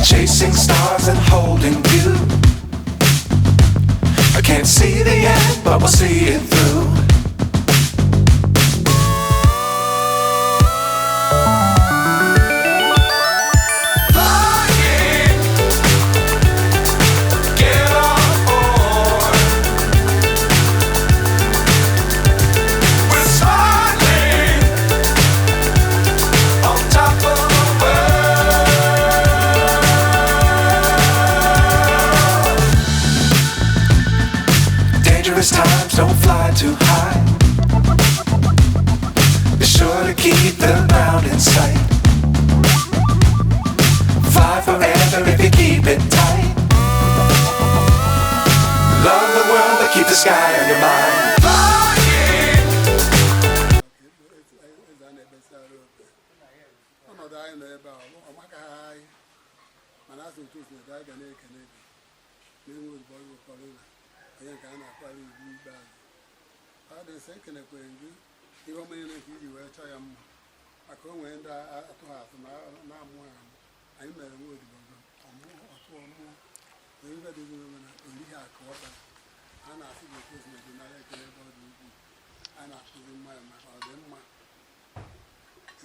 Chasing stars and holding you. I can't see the end, but we'll see it through. Flying, get on board. We're smiling on top of the world. Dangerous times, don't fly too high. Be sure to keep the ground in sight. Fly forever if you keep it tight. Love the world, but keep the sky on your mind. Flying. Eze a na-ekpesara obe ọnọdụ anyị nọ ebe a, ọ makaghị anyị, mana asị otu osi na anyị ga na-ekene gị n'enwe ozugbo ọgụ Paulina, onye nke a na-akwara ugwu ikpeazụ. Ọ dị nsọ, ekenekwere gị ihe ọma niile nke iji wee chọọ ya mma, maka o nwere ndị atụghị atụ na-amụ ya amụ. Anyị mere nwa odibo gị ọtụọ mmụọ onye ibe dị gị na orighị akụ ọ kpara. A na-asị gị otu osi na dị nara ekele ebe ọ dị ukwuu. A na-akụzi mmanya maka ọdịmma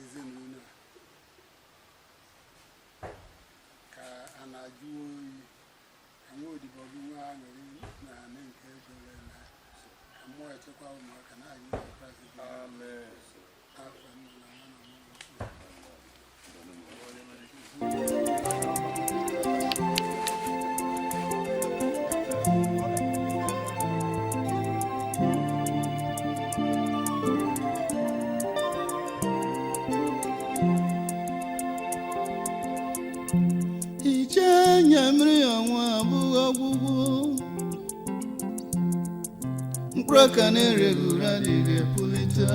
ezinụlọ a ka a na-ajụ oyi, ka nwa odibo gị nwee aṅụrị na anị nke egore na ka mmụọ echekwa ụmụaka na Jizọs Kraịst bụ afọ nna na nwa na mmụọ nsọ. Hichaa anya mmiri, ọnwa abụghị ọgwụgwụ. Mkpụrụ ọka na-ereghị ure adịghị epulite.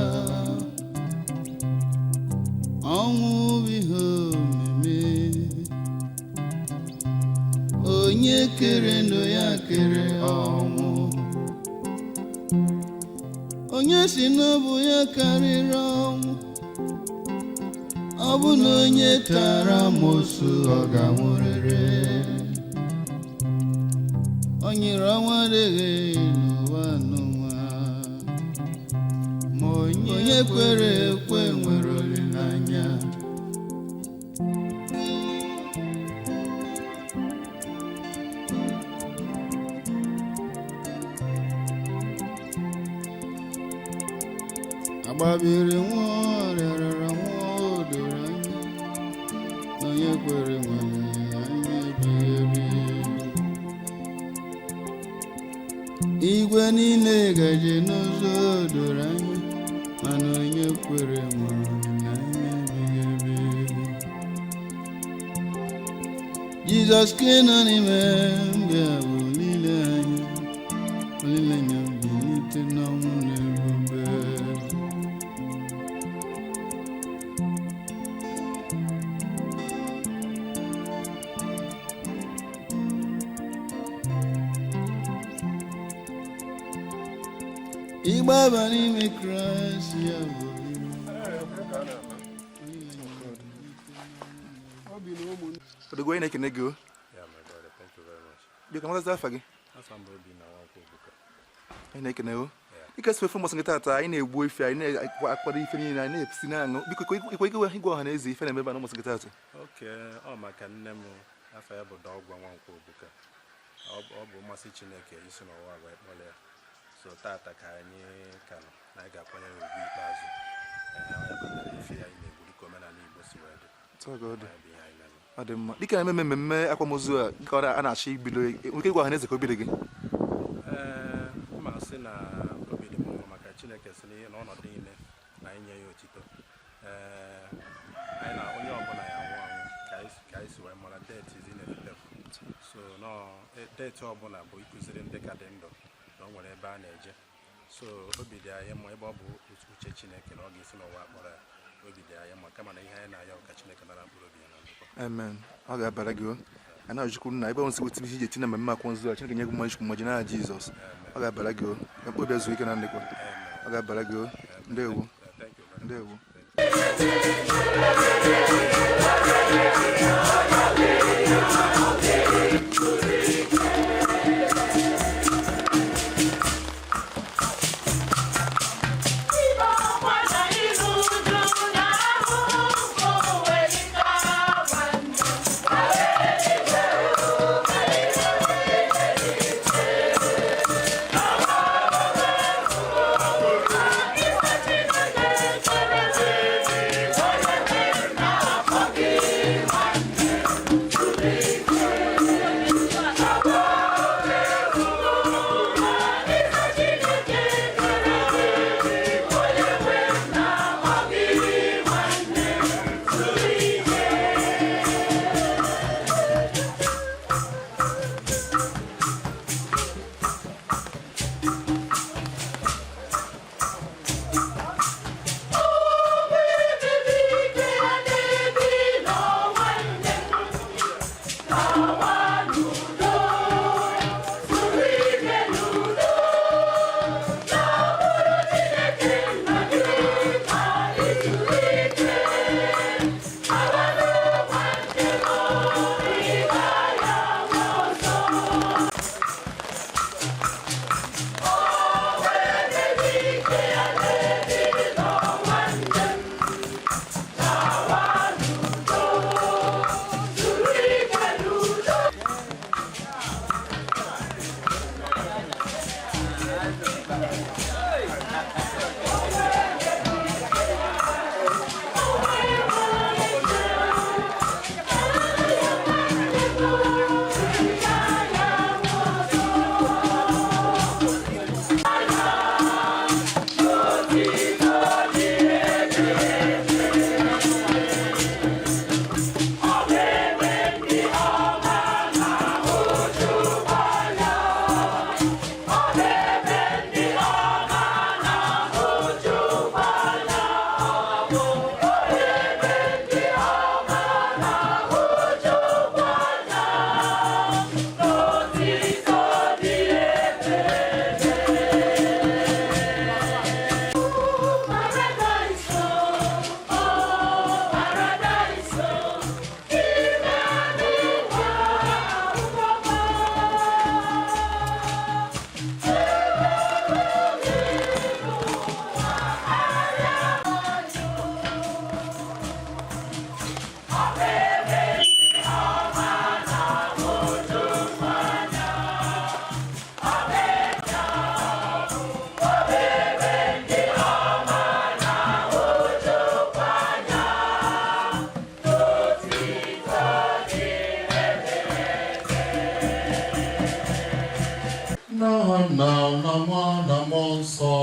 Ọnwụ bụ ihe omimi. Onye kere ndụ ya kere ọnwụ. Onye si n'ọbụ ya karịrị ọnwụ, ọ bụ na onye tara amosu, ọ ga-anwụrịrị. O nyere ọnwa adịghị n'ụwa n'ụwa, ma onye kwere ekwe nwere olileanya. Agbabiri nwụọ, rịarara nwụọ, o doro anya na onye kwere nwere olileanya ebighị ebi. Igwe niile gaje n'ụzọ, o doro anya, mana onye kwere nwere olileanya ebighị ebi. Jizọs ka nọ n'ime mbịa bụ olileanya, olileanya mbilite n'ọnwụ na ebube. Ịgbaba n'ime Kraịst ya bụ olileanya. Obi na ụmụnne. Odogwu, anyị na-ekene gị o. Yeah, my brother, thank you very much. Biko, amatazi afa gị? Afa m bụ Obinna Nwankwo Obuka. Anyị na-ekene o. Dịka esi efe mbọsị nke taata, anyị na-egbu ife, anyị na-akwado ife niile, anyị na-esi na-aṅụ. Biko, ikwe ike ịgwa ọha na eze ife na-eme ebe a n'ụbọchị nke taata? Okay, ọ maka nne m, afa ya bụ Dọgwa Nwankwo Obuka. Ọ bụ mmasị Chineke isi n'ụwa wee kpọrọ ya. So tata ka anyị ka nọ na anyị ga-akwanyere ugwu ikpeazụ. Ee, ọ ya kpatara ife anyị na-egbu dịka omenala Igbo si wee dị. Otu a ka ọ dị. Ya bụ ihe anyị na-eme. Ọ dị mma. Dịka na-eme mmemme akwamozu a nke a na-achọ ibido, nwere ike ịgwa ọha na eze ka obi dị gị? Ee, mma sị na obi dị m mma, maka Chineke sị na n'ọnọdụ niile na anyị nye ya otito. Ee, anyị na onye ọbụla ya anwụ anwụ, ka anyị si wee mara, death is inevitable. So nọ death ọbụla bụ ịkụziri ndị ka dị ndụ na o nwere ebe a na-eje. So obi dị anyị mma, ebe ọ bụ uche Chineke na ọ ga-esi n'ụwa kpọrọ ya. Obi dị anyị mma, kama na ihe anyị na-ayọ bụ ka Chineke nara mkpụrụ obi ya na ndokwa. Amen. Ọ ga-abara gị o. Anyị na-ajụkwu nna ebe ọ nsị wetị ihe iji etinye na mmemme akwamozu a. Chineke nye gị mmaji mmaji n'aha Jizọs. Ọ ga-abara gị o. Ka mkpụrụ obi ya zuo ike na ndokwa. Ọ ga-abara gị o. Ndewo. Thank you very much. Ndewo. Thank N'aha Nna na Nwa na Mmụọ Nsọ.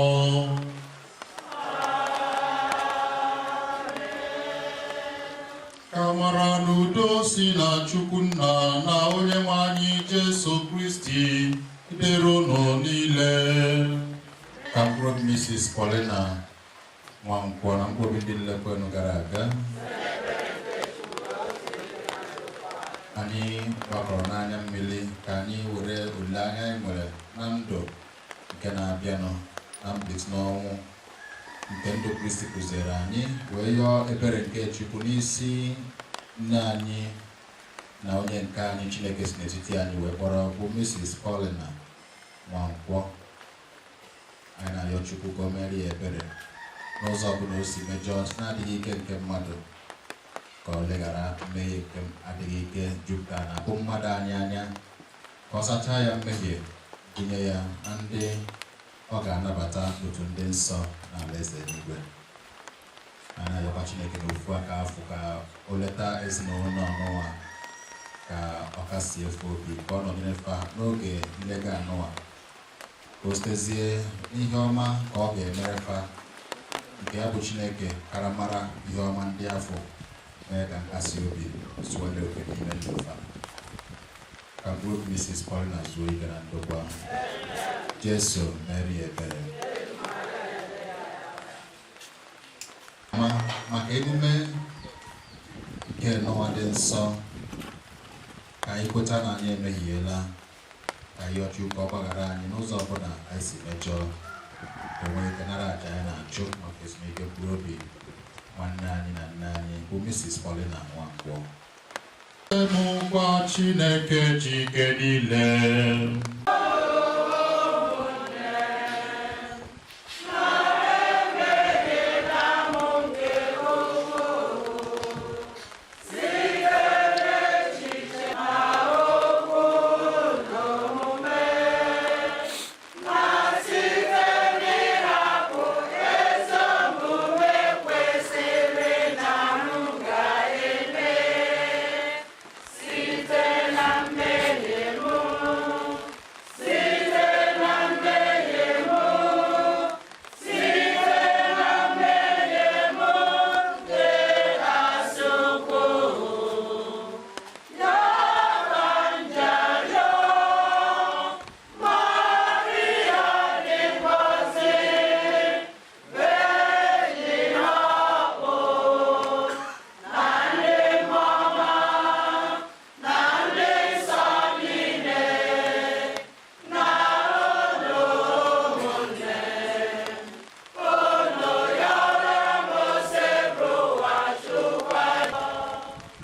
Ka amara na udo si na Chukwu Nna na Onye nwe anyị Jesu Kristi dịrị unu niile. Ka mkpụrụ obi Mrs. Paulina Nwankwọ na mkpụrụ obi ndị nlekwenụ gara aga. Anyị gbakọrọ n'anya mmiri ka anyị were olileanya anyị nwere na ndụ nke na-abịanụ na mbilite n'ọnwụ nke ndụ Kristi kụziere anyị wee yọọ ebere nke Chukwu n'isi nne anyị na onye nke anyị Chineke si n'etiti anyị wee kpọrọ bụ Mrs. Paulina Nwankwọ. Anyị na-arịọ Chukwu ka o meere ya ebere n'ụzọ ọbụla o si mejọọ na-adịghị ike nke mmadụ, ka ọ leghara mmehie nke adịghị ike jupụtara na abụ mmadụ anyị anya, ka ọ sachaa ya mmehie, gụnye ya na ndị ọ ga-anabata n'otu ndị nsọ na alaeze eluigwe. Anyị na-arịọkwa Chineke n'ofu aka afọ ka o leta ezinụlọ n'ụwa, ka ọ kasie efe obi, ka ọ nọnyere fa n'oge nlega anụwa, ka o sitezie n'ihe ọma ka ọ ga-emere fa nke ya bụ Chineke kara mara ihe ọma ndị afọ mee ka nkasi obi zuole oke n'ime ndụ fa. Ka mkpụrụ obi Mrs. Paulina zuo ike na ndokwa. Jesu mere ya ebere. Ma maka emume nke n'ọnwa dị nsọ, ka anyị kweta na anyị emehiela, ka anyị yọọ Chukwu ka ọ gbaghara anyị n'ụzọ ọbụla anyị si mejọọ, ka o nwee ike nara aja anyị na-achụ maka ezumike mkpụrụ obi nwanne anyị na nne anyị bụ Mrs. Paulina Nwankwọ. Ngwa Chineke ji ike niile.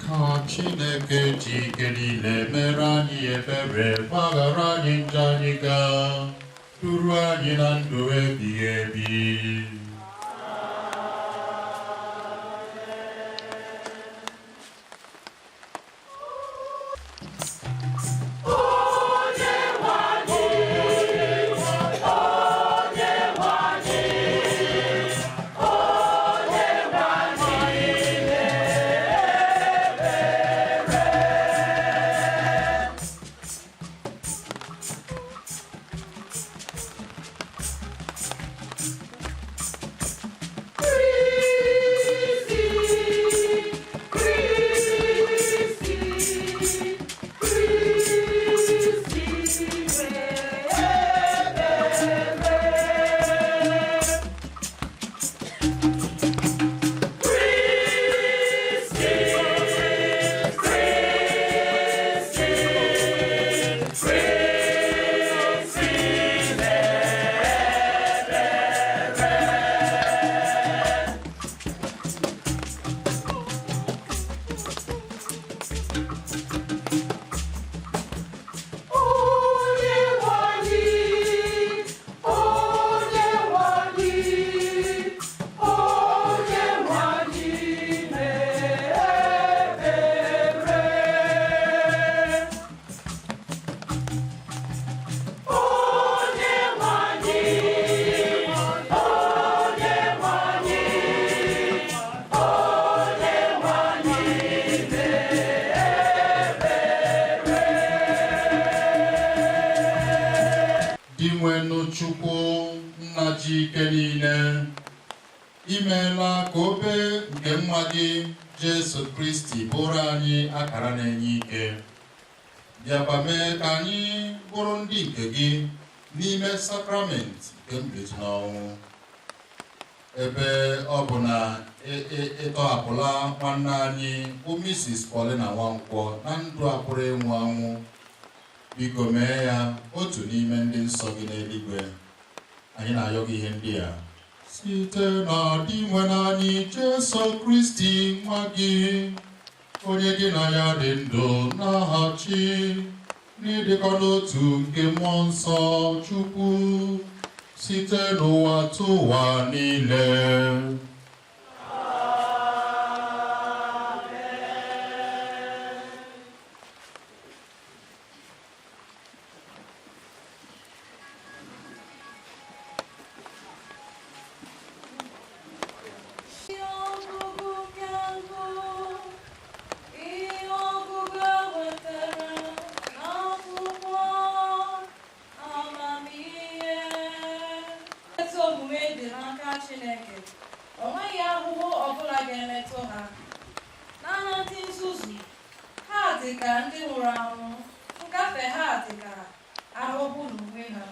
Ka Chineke ji ike niile mere anyị ebere, gbaghara anyị njọ anyị gaa, duru anyị na ndụ ebighị ebi. ji ike niile, imeela ka obe nke nwa gị Jesu Kristi bụrụ anyị akara na-enye ike, bịakwa mee ka anyị bụrụ ndị nke gị n'ime sakramenti nke mbilite n'ọnwụ. Ebe ọ bụ na ịtọhapụla nwanne anyị bụ Mrs. Paulina Nwankwọ na ndụ apụrụ ịnwụ anwụ, biko mee ya otu n'ime ndị nsọ gị n'eluigwe. Anyị na-ayọ gị ihe ndị a site na Dinwenụ anyị Jesu Kristi nwa gị, onye gị na ya dị ndụ na-aghachi n'ịdịkọ n'otu nke mmụọ nsọ Chukwu, site n'ụwa tụ ụwa niile. Ihe ọgụgụ wetara n'akwụkwọ amamihe. Ezi omume dị n'aka Chineke, o nweghị ahụhụ ọbụla ga-emetụ ha. N'anya ndị nzuzu, ha dị ka ndị nwụrụ anwụ, ngafe ha dị ka ahụhụ n'onwe ha.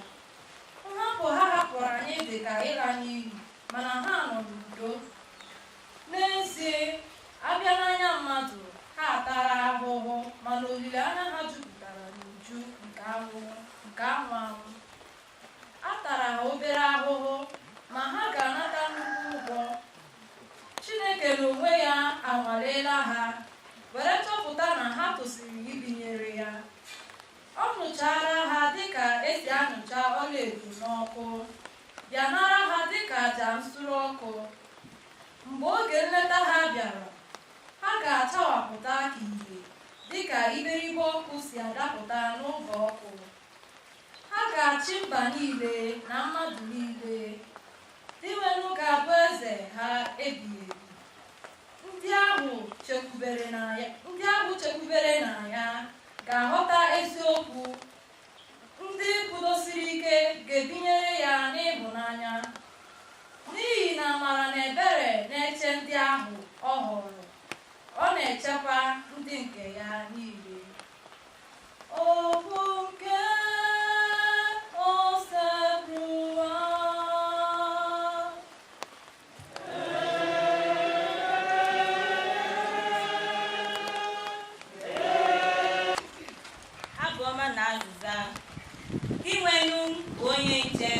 Nhapụ ha hapụrụ anyị dị ka ịla n'iyi, mana ha nọ n'udo. N'ezie, abịa n'anya mmadụ, ha tara ahụhụ, mana olileanya ha jupụtara n'uju nke ahụhụ nke anwụ anwụ. A tara ha obere ahụhụ, ma ha ga-anata nnukwu ụgwọ. Chineke n'onwe ya anwaleela ha, were chọpụta na ha tosiri ibinyere ya. Ọ nụchara ha dịka esi anụcha ọlaedo n'ọkụ, bịa nara ha dịka àjà nsure ọkụ. Mgbe oge nleta ha bịara, ha ga-achawapụta ka ìhè, dịka iberibe ọkụ si adapụta n'oge ọkụ. Ha ga-achị mba niile na mmadụ niile. Dinwenụ ga-abụ eze ha ebighị ebi. Ndị ahụ chekwubere na ya, ndị ahụ chekwubere na ya ga-aghọta eziokwu. Ndị kwudosiri ike ga-ebinyere ya n'ịhụnanya. N'ihi na amara na ebere na-eche ndị ahụ ọ họrọ, ọ na-echekwa ndị nke ya niile. Okwu nke Osebụrụwa. Abụ ọma na azịza. Dinwenụ bụ onye nche,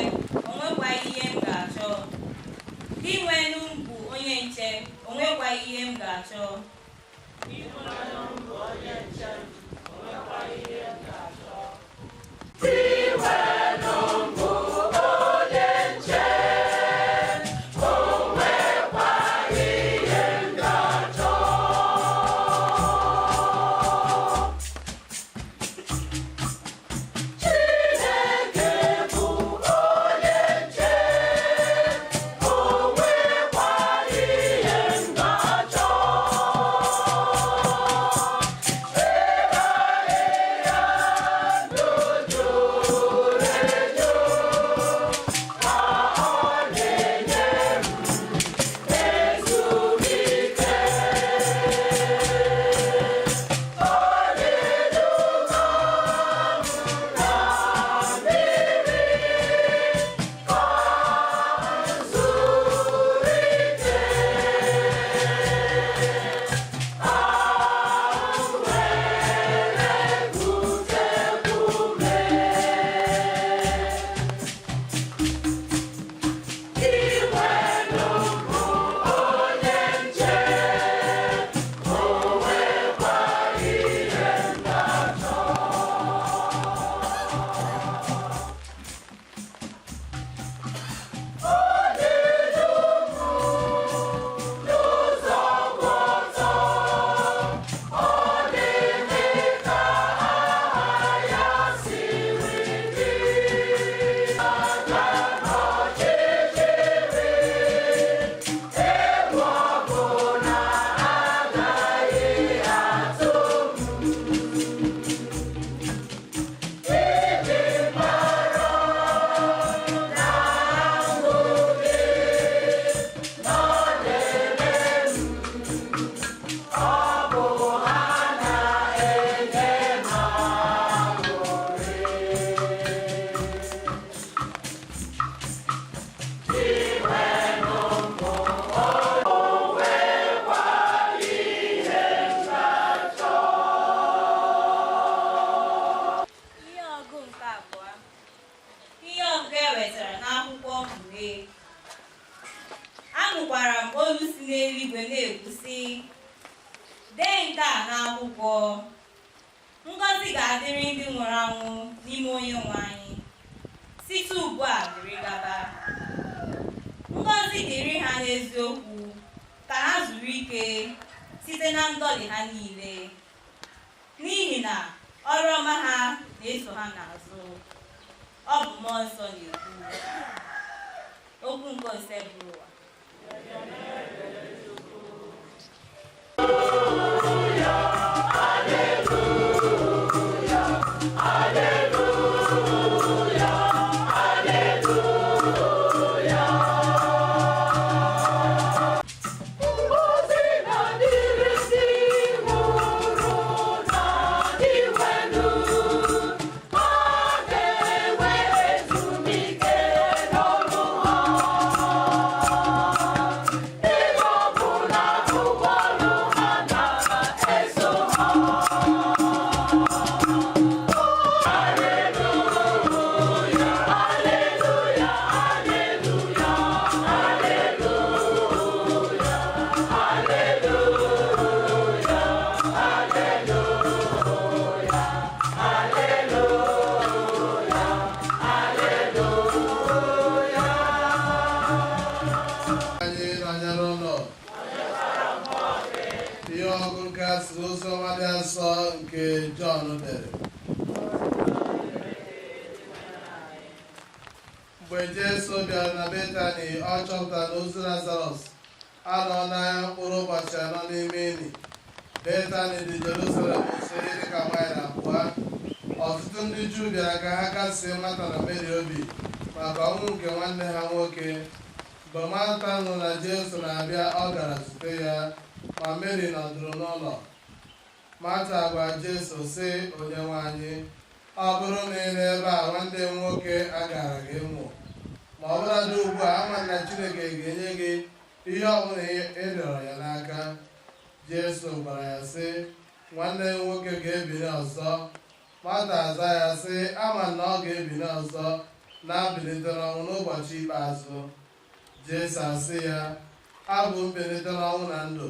o nwekwaghị ihe m ga-achọ. Dinwenụ bụ onye nche, o nwekwaghị ihe m ga-achọ. Chineke bụ onye nche, o nwekwaghị n'akwụkwọ. Ngọzi ga-adịrị ndị nwụrụ anwụ n'ime Onyenwe anyị site ugbu a dịrị gaba. Ngọzi dịrị ha n'eziokwu, ka ha zuru ike site na ndọlị ha niile, n'ihi na ọrụ ọma ha na-eso ha n'azụ. Ọ bụ Mmụọ Nsọ na-ekwu. Okwu nke Osebụrụwa. Anyị nọnyere ụlọ. Ihe ọgụ nke a si n'Oziọma dị nsọ nke Jọn dere. Mgbe Jesu bịara na Betani, ọ chọpụtara na ozu Lazarọs anọ na mkpụrụ ụbọchị 4 n'ime ili. Betani dị Jerusalem nso ihe dịka maịlụ 2. Ọtụtụ ndị Juu bịara ka ha kasie Mata na Meri obi maka ọnwụ nke nwanne ha nwoke. Mgbe Mata nụ na Jesu na-abịa, ọ gara zute ya, ma Meri nọdụrụ n'ụlọ. Mata gwara Jesu sị, Onyenwe anyị, ọ bụrụ na ị nọ ebe a, nwanne m nwoke agara gị nwụ. Ma ọ bụladị ugbu a, ama na Chineke ga-enye gị ihe ọbụla ị rịọrọ ya n'aka. Jesu gwara ya sị, nwanne m nwoke ga-ebili ọzọ. Mata aza ya sị, ama na ọ ga-ebili ọzọ na mbilite n'ọnwụ n'ụbọchị ikpeazụ. Jesu asị ya, abụ mbilite n'ọnwụ na ndụ.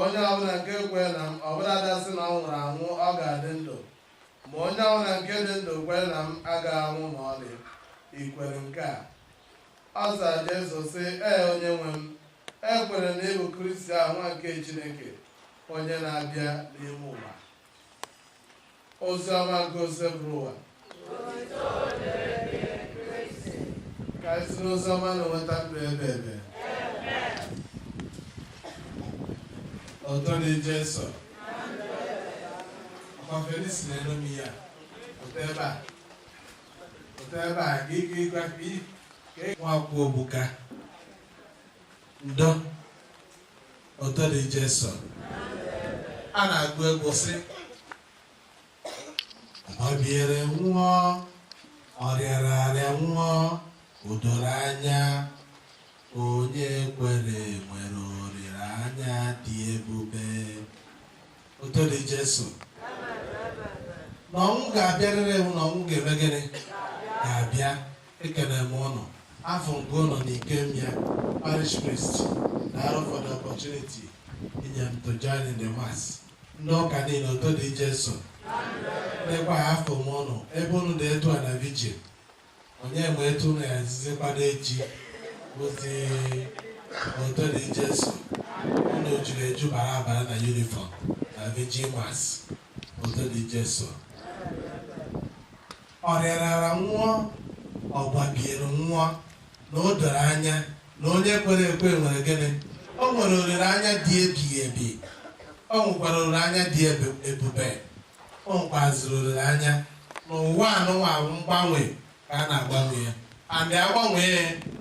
Onye ọbụla nke kwere na m, ọbụladị asị na ọ nwụrụ anwụ, ọ ga-adị ndụ. Ma onye ọbụla nke dị ndụ kwere na m agaghị anwụ ma ọlị. Ị kwere nke a? Ọ zara Jesu sị, ee, onye nwe m, ekwere na ị bụ Kristi ahụ, nwa nke Chineke, onye na-abịa n'ime ụwa. Oziọma nke Osebụrụwa. Ka anyị si n'oziọma na-enweta ndụ ebe ebe. Ụtọ dị Jesu. Ọkwa Felix na-enomi ya. Pụta ebe a. Pụta ebe a ka ị ga nwakwụ ogbuka. Ndo. Ụtọ dị Jesu. A na-agụ egwu sị, ọ biere nwụọ, ọ rịara arịa nwụọ, o doro anya, onye kwere nwere olileanya dị ebube. Ụtọ dị Jesu. Na ọnwụ ga-abịarịrị ewu, na ọnwụ ga-eme gịnị? Ga-abịa. Ekene m ụnụ. Afọ nke ụnụ na Ikemia parish priest daalụ for the opportunity inye m to join in the mass. Ndị ụka niile, ụtọ dị Jesu. Lekwa afọ m ụnụ ebe ụnụ dị etu a na vigil. Onye ma etu ụnụ ya ezizi kwado echi ozi. Ụtọ dị Jesu. Ụnụ juru eju bara abara na uniform na vigil mass. Ụtọ dị Jesu. Ọ rịarara nwụọ, ọ gbabiere nwụọ, na o doro anya na onye kwere ekwe nwere gịnị? O nwere olileanya dị ebighị ebi. O nwekwara olileanya dị ebube. O nwekwaziri olileanya n'ụwa anụnwa mgbanwe ka a na-agbanwe ya. Andị agbanwe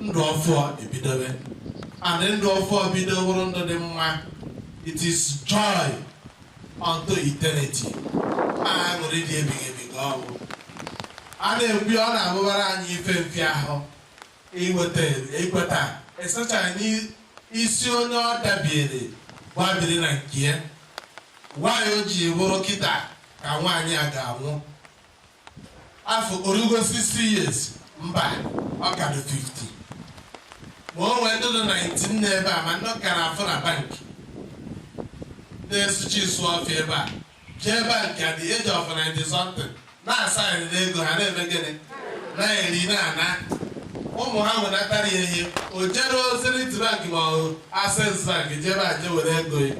ndụ ọfụọ ebidobe. Andị ndụ ọfụọ bido bụrụ ndụ dị mma. It is joy unto eternity. Aṅụrị dị ebighị ebi ka ọ bụ. A na-ekwu ọ na-abụbara anyị ife mfe ahụ ikweta esochaghị n'isi onye ọ dabiere gbabiri na nke ya. Nwaanyị o ji bụrụ kịta ka nwaanyị a ga-anwụ. Afọ orugo 60 years, mba, ọ ka dị 50. Ma o nwee ndị dị 19 n'ebe a, ma ndị ka na-afụ na bankị. na-esuchi isu ọfịa ebe a jee ebe a nke the age of 90 something na-asa anyị ego ha na-eme gịnị na-eri na-ana ụmụ ha wenatara ya ihe o jere Zenith Bank ma ọ Access Bank jebe a jee were ego ya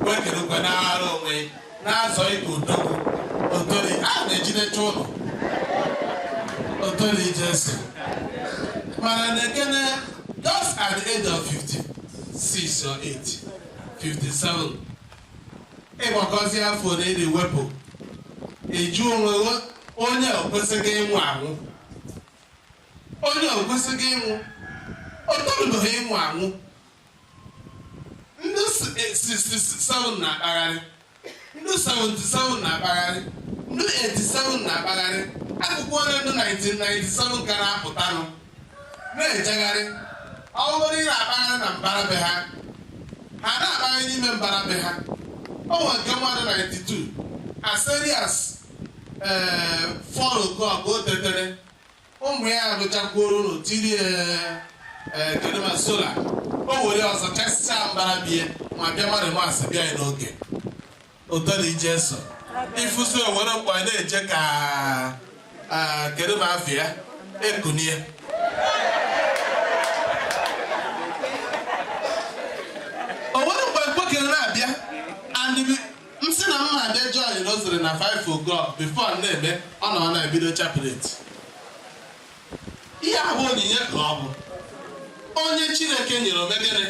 wekerekwe na-aghara onwe ya na-azọ ike odogwu otori a na-ejidecha ụlọ otori Jesu. Mana na-ekene just at the age of 56 or 8 57 ịgbakọzi afọ na ị na-ewepụ eju onwe onye okwesịghị ịnwụ anwụ onye okwesịghị ịnwụ o torubeghị ịnwụ anwụ. Ndị 67 na-akpagharị, ndị 77 na-akpagharị, ndị 87 na-akpagharị, akụkụ onye ndị 1997 ka na-apụtanụ na-ejegharị. Ọ bụrụ ị na-akpagharị na mbara be ha, ha na-akpagharị n'ime mbara be ha. O nwere nke mmadụ 92 as early as 4 o'clock o tetere ụmụ ya arụchakwuoro n'otiri kedụ sola o were ọzọ chasịcha mbara bie ma bịa mmadụ masị bịa anyị n'oge. Otori Jesu ifuzi owere mkpọ na-eje ka kedu ma afọ ya ekunie o were mkpọ mkpokere na-abịa and m sị na mma abịa join rosary na 5 o'clock before na-eme ọ nọ na-ebido chaplet. Ihe a bụ onyinye ka ọ bụ onye Chineke nyere omegịrị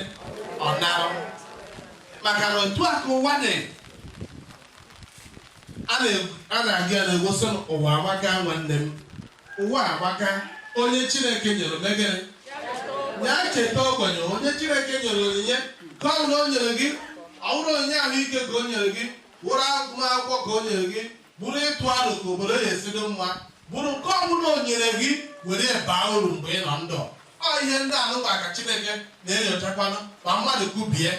ọ nara, maka na otu aka ụwa dị a na-aga ya na-egosi ụwa amaka nwanne m, ụwa amaka. Onye Chineke nyere omegịrị ya cheta ogbenye, onye Chineke nyere onyinye ka ọ bụrụ o nyere gị, ọ bụrụ onyinye ahụike ka o nyere gị, bụrụ agụmakwụkwọ ka o nyere gị, bụrụ ịtụ aro ka obodo ya esi dị mma, bụrụ nke ọ bụla o nyere gị were baa uru mgbe ị nọ ndụ. Ọ ihe ndị anụkwa ka Chineke na-enyochakwanụ ma mmadụ kwubie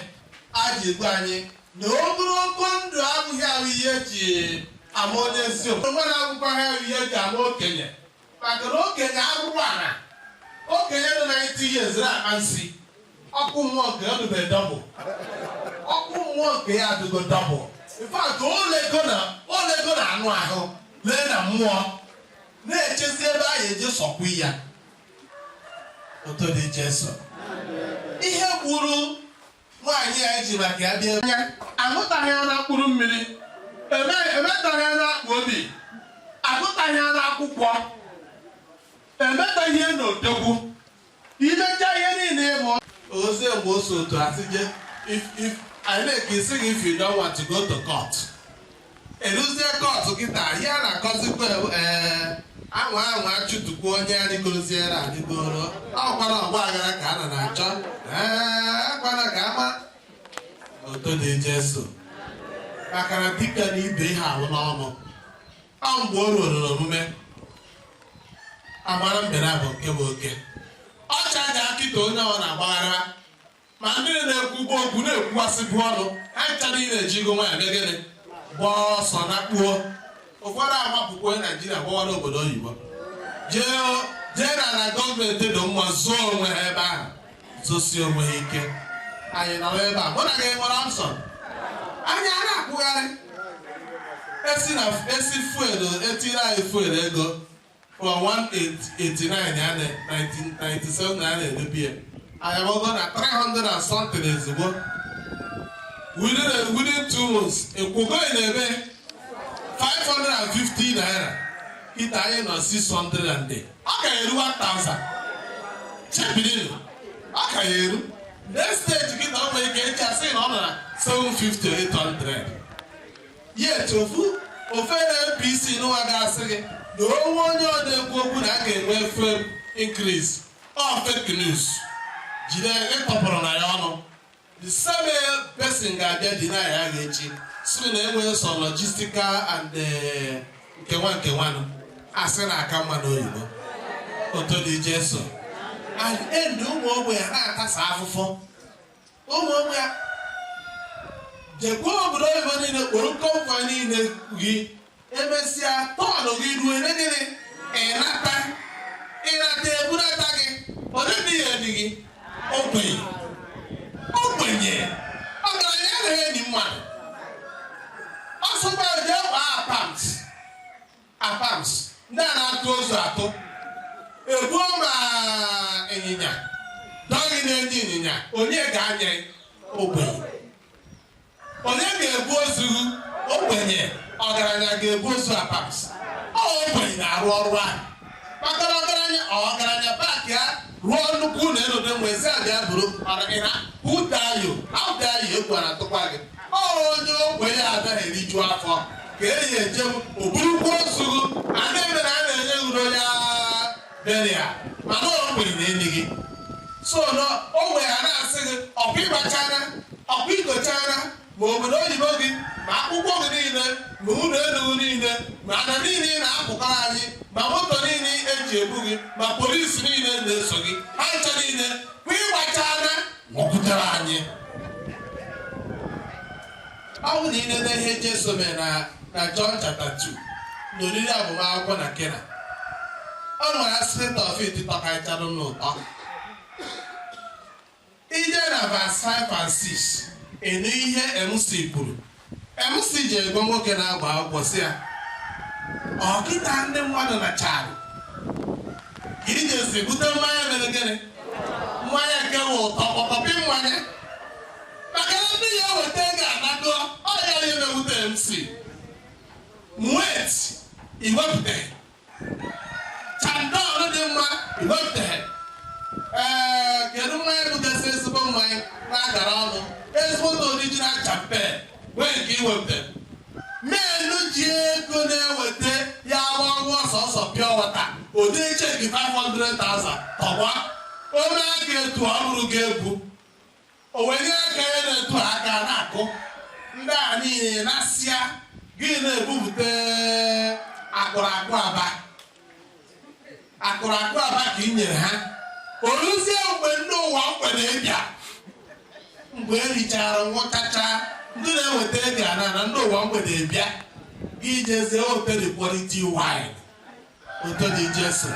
a ji egbu anyị na ogologo ndụ abụghị ahụ ihe eji ama onye ezi omume, nwere akwụkwọ ha ahụ ihe eji ama okenye, maka na okenye arụrụ ala. Okenye nọ na 90 years na-akpa nsị, ọkụ mmụọ nke ya dube dọbụl, ọkụ mmụọ nke ya adịgo dọbụl. In fact, olego na anụ ahụ lee na mmụọ na-echezi ebe a ga-eje sọkwu ya. Oto dị Jesu. Ihe gburu nwaanyị a ji maka ya bịa anya ahụtaghị ya na mkpụrụ mmiri, emetaghị ya na akpa obi, agụtaghị ya na akwụkwọ, emetaghị ya n'odogwu, imecha ihe niile ịbụ ozie mgbe o so otu asị je if I make you sing if you don't want to go to court. Eruzie court kịta ihe a na-akọzikwa anwa anwa chụtukwu onye adịgoroziere adịgoro ọkwara ọgba aghara ka a na na-achọ akwara ka ama oto dị Jesu, maka na dibịa na ibe ihe ahụ n'ọnụ ọ mgbe o ruoro n'omume amara mbere bụ nke bụ oke ọcha ji akịta onye ọ na-agbaghara ma ndị na-ekwugbu okwu na-ekwuwasịbụ ọnụ ha nchara ị na-eji ego nwaanyị mee gịnị gbaa ọsọ na kpuo. Ụfọdụ agbapụkwa onye Naijiria gbawara obodo oyibo jee na na gọọmenti dị mma zụọ onwe ha ebe ahụ zosie onwe ha ike. Anyị nọrọ ebe a mụ na gị nwere ọsọ anyị a na-akwụgharị esi fuel etiri anyị fuel ego from 189 ya na 1997 na na-edobe ya anyị agbago na 300 and something ezigbo within 2 months ekwugo na-ebe 550 naira kịta anyị nọ 600 and ọ ka eru 1000 chebirinu ọ ka ya eru next stage kịta ọ nwere ike eji asị na ọ nọ na 750 800 yet ofe na APC n'ụwa ga-asị gị na onwe onye ọ na-ekwu okwu na a ga-enwe fuel increase ọ fake news jide ịtọpụrụ na ya ọnụ. The same person ga-abịa deny ya ga-echi sị na enweghị sọ logistical and nkewa nkewanụ asị na aka mma n'oyibo. Oto dị Jesu. And end ụmụ ogbe ya na-atasa afụfụ ụmụ ogbe ya jekwa obodo oyibo niile kpụrụ kọmfa niile gị emesịa tọọnụ gị ruo ebe gịnị ịnata ịnata ebunata gị onye dị ya enyi gị ogbenye ogbenye ọgaranya anaghị enyi mmadụ. APAMS APAMS ndị a na-atụ ozu atụ egbuo ma ịnyịnya dọghị na-enye ịnyịnya onye ga-anya ogbenye onye ga-ebu ozu ogbenye ọgaranya ga-ebu ozu APAMS ọ ogbenye na-arụ ọrụ ahụ maka na ọgaranya ọgaranya paakị ya rụọ nnukwu ụlọ elu dị mgbe ezi abịa bụrụ mana ị na who dare you how dare you egwu na-atụkwa gị ọ onye ogbenye anaghị eriju afọ ka eyi eje oburukwu ozu a na-eme na a na-enye uru onye beria mana ogbenye na-enyi gị so na ogbenye a na-asị gị ọkwa ịgbachara ọkwa igochara ma obodo oyibo gị ma akwụkwọ gị niile ma ụlọ elu gị niile ma ana niile ị na-apụkọrọ anyị ma moto niile eji ebu gị ma polisi niile na-eso gị ha ncha niile kwa ịgbachara nwọkwutere anyị ọ bụ na ile ihe Jesu mere na John chapter 2 n'oriri agbamakwụkwọ na Kena ọ nwere aspect of it tọkarịchara n'ụtọ ije na verse 5 and 6 ịnụ ihe MC kwuru MC ji ego nwoke na-agba akwụkwọ si ya ọkịta ndị mmadụ na charụ ka ije si bute mmanya mere gịnị mmanya nke wụ ụtọ kpọkọpị mmanya maka na ndị ya eweta ego anago ọya ya emewute MC wet iwepụta chandon dị mma iwepụta ee kedu mmanya bugasị ezigbo mmanya na-agara ọnụ ezigbo original champagne nwee nke iwepụta menu ji ego na-eweta ya ọṅụọ sọsọ pure water ụdị cheki 500,000 tọgba ome aka etu ọ bụrụ gị egwu o wenye aka ya na-etu aka na-akụ ndị a niile na-asịa gị na-ebupụta akụrụ akụ aba akụrụ akụ aba ka ị nyere ha oluzie mgbe ndị ụwa mgbede bịa mgbe e richara nwụchacha ndị na-eweta ego ana na ndị ụwa mgbede bịa gị jezie ote the quality wine ote dị Jesu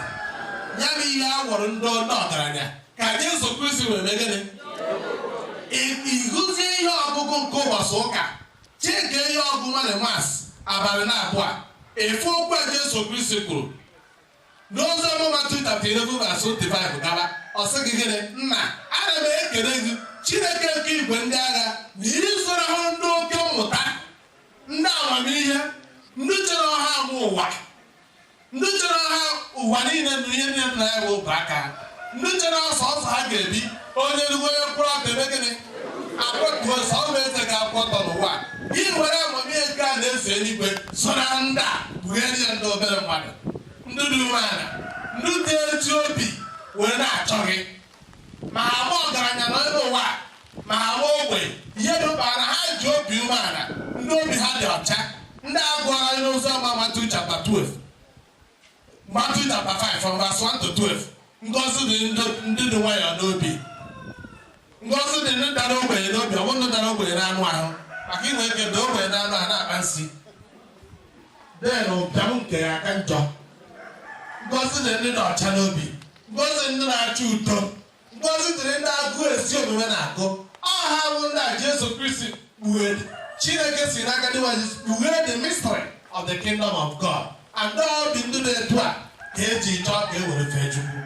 ya bụ ihe a gwọrọ ndị ọgaranya ka Jesu Kristi were mee gịnị ịgụzie ihe ọgụgụ nke ụbọchị ụka chike ihe ọgụ mmadụ mas abalị na abụọ efu okwu a Jesu Kristi kwuru n'ozi ọma Matiu chapter 11 verse 25 gaba ọ sị gị gịnị nna ana m ekele gị Chineke nke igwe ndị agha na izorahụ ndị oke mmụta ndị amamihe ndị chere ọha ama ụwa ndị chere ọha ụwa niile na ihe niile na ya bụ aka ndị chere ọsọ ọsọ ha ga-ebi onye rugo onye mkpụrụ ọka eme gịnị akwatuo sọ bụ eze ga-akwụ ọtọ n'ụwa gị were amamihe nke a na-eze eluigwe so na ndị a bughere ya ndị obere mmadụ ndị dị umeala ndị dị ezi obi were na-achọ gị ma ha ma ọgaranya nọ n'ụwa ma ha ma ogbenye ihe dị mkpa na ha ji obi umeala ndị obi ha dị ọcha ndị agụọra anyị n'ụzọ ọma Matiu chapter 12 Matiu chapter 5 from verse 1 to 12 ngọzi dị ndị dị nwayọọ n'obi ngọzi dị ndị dara ogbenye n'obi ọ bụrụ ndị dara ogbenye n'anụ ahụ maka inwe ike da ogbenye n'anụ ahụ na-akpa nsị den ụbịam nke ya aka njọ ngọzi dị ndị dị ọcha n'obi ngọzi ndị na-achọ udo ngọzi dịrị ndị agụụ ezi omume na-agụ ọha bụ ndị a Jesu Kristi kpughere Chineke si n'aka ndị nwa Jesu kpughere the mystery of the kingdom of God and obi ndị na-etu a ka eji chọọ ka e were fee Chukwu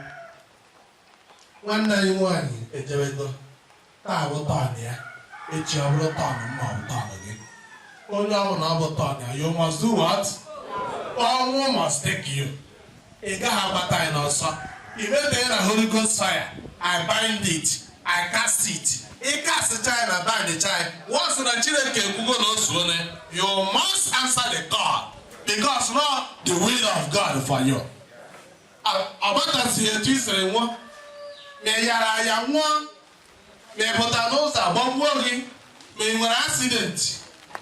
nwanne anyị nwaanyị ejebego taa bụ tọn ya echi ọ bụrụ tọn ma ọ bụ tọn gị onye ọ bụla ọ bụ tọn ya you must do what? Ọnwụ must take you. Ị gaghị agbata anyị n'ọsọ imebie na Holy Ghost fire I bind it I cast it ị cast china na bind china once na Chineke ekwugo na o zuone you must answer the call because not the will of God for you. Ọ gbatazighị etu i siri nwụọ ma ị yara ya nwụọ ma ị pụta n'ụzọ agbagbuo gị ma ị nwere accident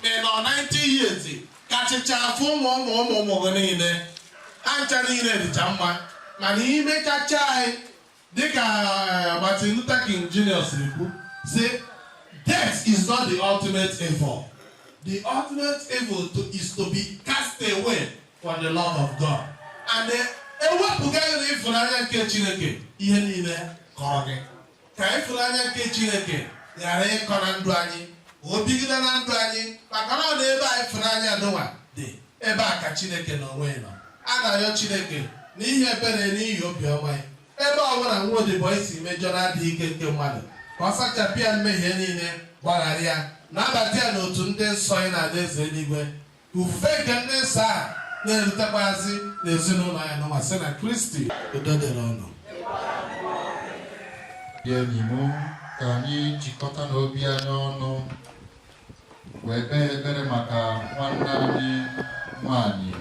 ma ị nọ 90 years kachicha afụ ụmụ ụmụ ụmụ ụmụ gị niile ha ncha niile dịcha mma mana imechacha anyị dịka Martin Luther King Jr. siri kwu sị death is not the ultimate evil. The ultimate evil is to be cast away from the love of God. And ewepụga gị na ịfụnanya nke Chineke ihe niile kọrọ gị ka ịfụnanya nke Chineke ghara ịkọ na ndụ anyị ka o bigide na ndụ anyị maka na ọ na ebe a ịfụnanya dịnwa dị. Ebe a ka Chineke na onwe nọ. A na-arịọ Chineke n'ihi ebere, n'ihi obiọma ya, ebe ọ bụla nwa odibo isi mejọ na-adịghị ike nke mmadụ, ka ọ sachapụ ya mmehie niile, gbaghara ya, nabata ya n'otu ndị nsọ ya na alaeze eluigwe. Ka ofufe nke ndị nsọ a na-erutekwazi n'ezinụlọ ya n'ụwa site na Kristi. Udo dịrị ọnụ. Ndị enyi m, ka anyị jikọta n'obi anyị ọnụ wee kpee ekpere maka nwanne anyị nwanyị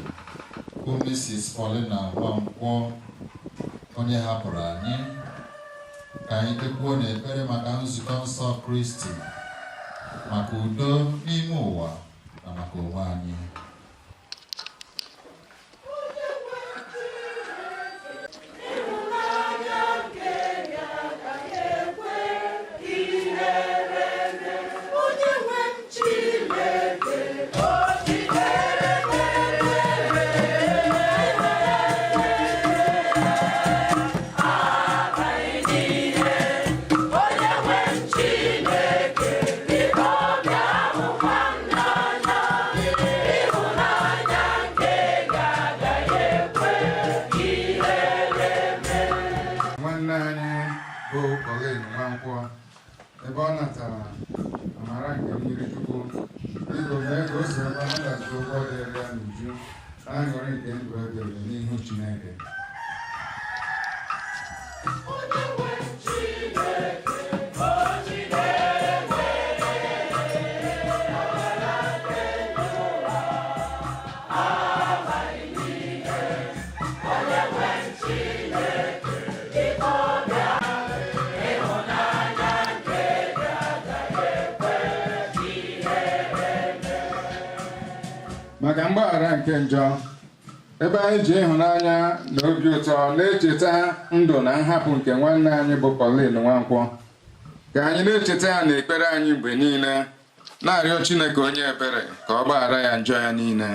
bụ Mrs. Paulina Nwankwọ, onye hapụrụ anyị. Ka anyị kpekwuo n'ekpere maka nzukọ nsọ Kristi, maka udo n'ime ụwa na maka onwe anyị. Nwanne anyị bụ Pauline Nwankwọ, ebe ọ natara amara nke mmiri Chukwu, biko mee ka o sorokwa nlaghachi ụgwọ dịrị ya n'uju na aṅụrị nke ndụ ebighị ebi n'ihu Chineke. Maka mgbaghara nke njọ, ebe anyị ji ịhụnanya na obi ụtọ na-echeta ndụ na nhapụ nke nwanne anyị bụ Pauline Nwankwọ, ka anyị na-echeta ya n'ekpere anyị mgbe niile, na-arịọ Chineke onye ebere ka ọ gbaghara ya njọ ya niile.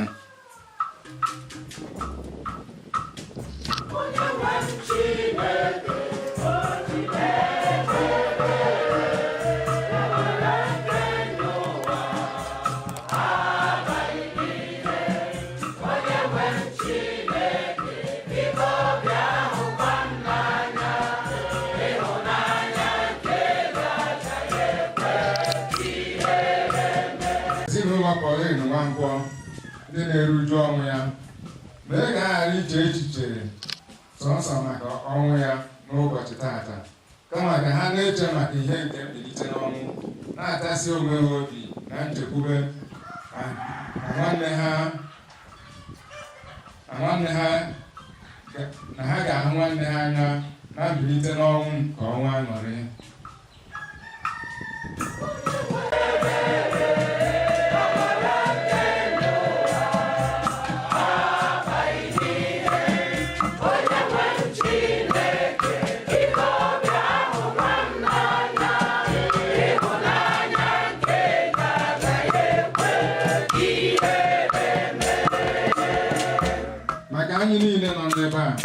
Ezinụlọ Pauline Nwankwọ, ndị na-eruju ọnwụ ya, mee ka ha ghara iche echiche sọnsọ maka ọnwụ ya n'ụbọchị tata, kama ka ha na-eche maka ihe nke mbilite n'ọnwụ, na-atasi onwe ha obi na nchekwube na nwanne ha na nwanne ha na ha ga-ahụ nwanne ha anya na mbilite n'ọnwụ nke ọnwa aṅụrị. Maka anyị niile nọ n'ebe a,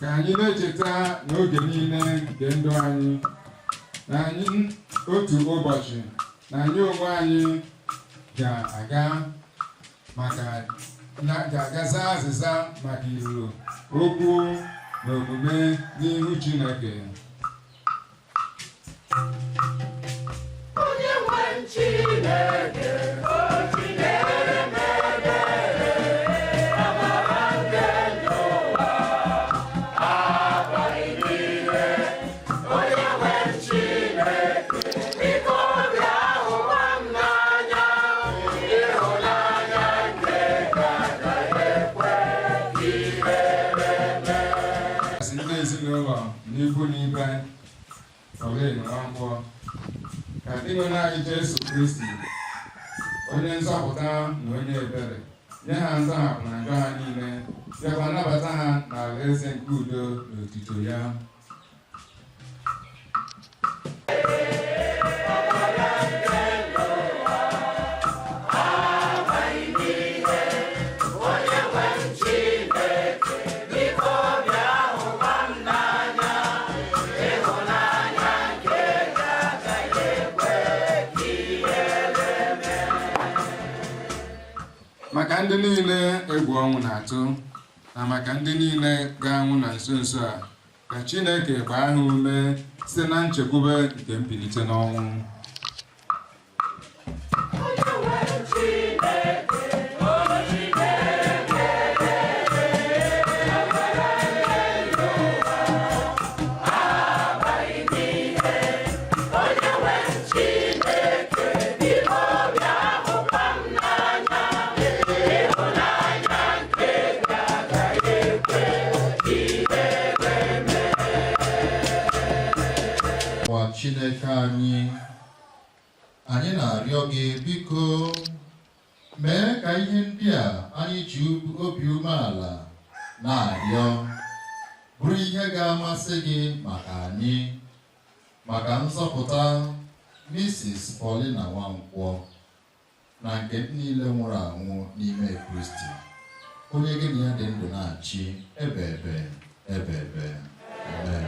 ka anyị na-echeta n'oge niile nke ndụ anyị na anyị otu ụbọchị na anyị onwe anyị ga-aga maka na ga-aga zaa azịza maka iruro okwu na omume n'ihu Chineke. Onye nwe m Chineke, o Chineke m ebere, amara nke n'ụwa abalị niile. Onye nwe m Chineke, biko bịa hụkwa m n'anya, ịhụnanya nke ga-agaghị ekwe ihere mee. Asị ndị ezinụlọ na ikwu na ibe Pauline Nwankwọ, ka Dinwenụ anyị Jesu Kristi, onye nzọpụta na onye ebere, nye ha ntọhapụ na njọ ha niile, bịakwa nabata ha n'alaeze nke udo na otuto ya. Onye nwe m Chineke, biko bịa hụkwa m n'anya, ịhụnanya nke ga-agaghị ekwe ihere mee. Maka Maka ndị niile egwu ọnwụ na-atụ na maka ndị niile ga-anwụ na nso nso a, ka Chineke gbaa ha ume site na nchekwube nke mbilite n'ọnwụ. Kwa Chineke anyị, anyị na-arịọ gị biko mee ka ihe ndị a anyị ji obi umeala na-arịọ bụrụ ihe ga-amasị gị maka anyị, maka nzọpụta Mrs. Paulina Nwankwọ na nke niile nwụrụ anwụ n'ime Kristi, onye gị na ya dị ndụ na-achị ebe ebe ebe ebe. Amen.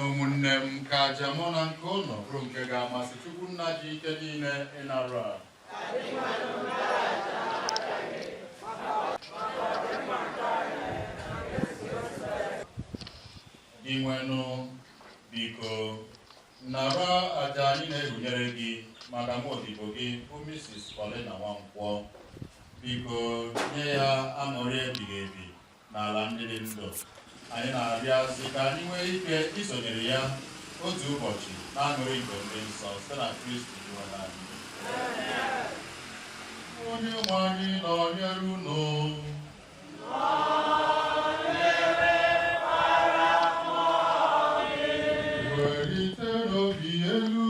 Ụmụnne m, ka aja mụ na nke ụlọ bụrụ nke ga-amasị Chukwu nna ji ike niile ịnara. Inwenụ, biko nara aja anyị na-ehunyere gị maka nwa odibo gị bụ Mrs. Paulina Nwankwọ. Biko nye ya aṅụrị ebighị ebi n'ala ndị dị ndụ. Anyị na-arịọzi ka anyị nwee ike isonyere ya otu ụbọchị na-aṅụrị nke ndị nsọ site na Kristi Dinwenụ anyị. Onye nwe anyị nọnyere unu. Welite n'obi elu.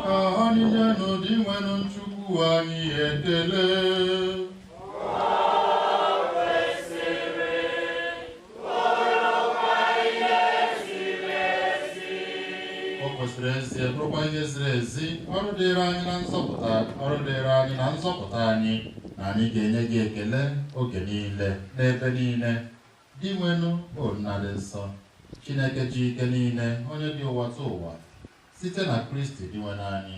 Ka anyị nyenụ Dinwenụ Chukwu anyị ekele. O kwesịrị ezie bụrụkwa ihe ziri ezi, ọrụ dịịrị anyị na nzọpụta, ọrụ dịịrị anyị na nzọpụta anyị, na anyị ga-enye gị ekele oge niile n'ebe niile. Dinwenụ o Nna dị nsọ, Chineke ji ike niile, onye dị ụwa tụ ụwa, site na Kristi Dinwenụ anyị.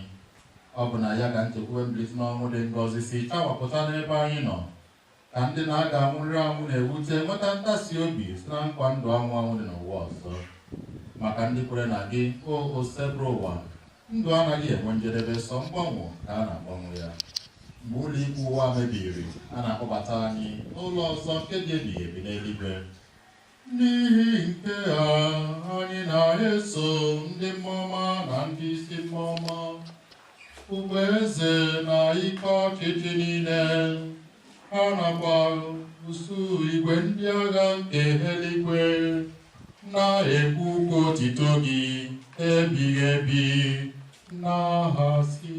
Ọ bụ na ya ka nchekwube mbilite n'ọnwụ dị ngọzi si chawapụta n'ebe anyị nọ, ka ndị na-aga anwụrịrị anwụ na-ewute nweta ntasi obi site na nkwa ndụ anwụ anwụ dị n'ụwa ọzọ. Maka ndị kwere na gị, o Osebụrụwa, ndụ anaghị enwe njedebe, sọ mgbanwe ka a na-agbanwe ya. Mgbe ụlọ ikwu ụwa mebiri, a na-akpọbata anyị n'ụlọ ọzọ nke dị ebighị ebi n'eluigwe. N'ihi nke a, anyị na-eso ndị mmụọ ọma na ndị isi mmụọ ọma, ugbo eze na ike ọchịchị niile, ha nakwa usuu igwe ndị agha nke eluigwe, na-ekwu ukwe otito gị ebighị ebi na-ahazi.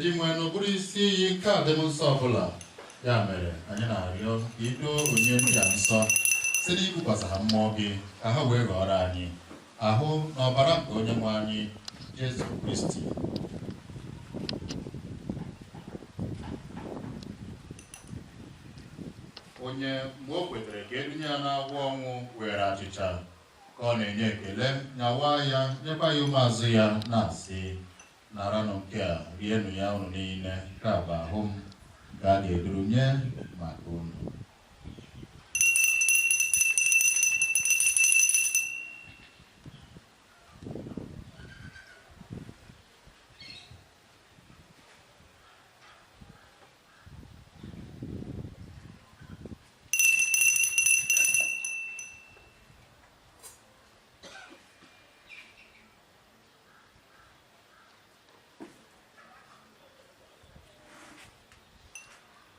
Dị nwere bụrụ isi iyi nke adịm nsọ ọbụla. Ya mere anyị na-arịọ ka i doo onye ndị a nsọ site n'ibukwasị ha mmụọ gị, ka ha wee ghọrọ anyị ahụ na ọbara nke onye nwe anyị Jesu Kristi. Onye mgbe o kwetere ka edunye ya n'agwọ ọnwụ were achịcha ka ọ na-enye ekele, nyawa ya, nyekwa ya ụmụazụ ya, na-asị: naranụ nke a, rienụ ya unu niile, nke a bụ ahụ m nke a ga-eduru nye maka unu.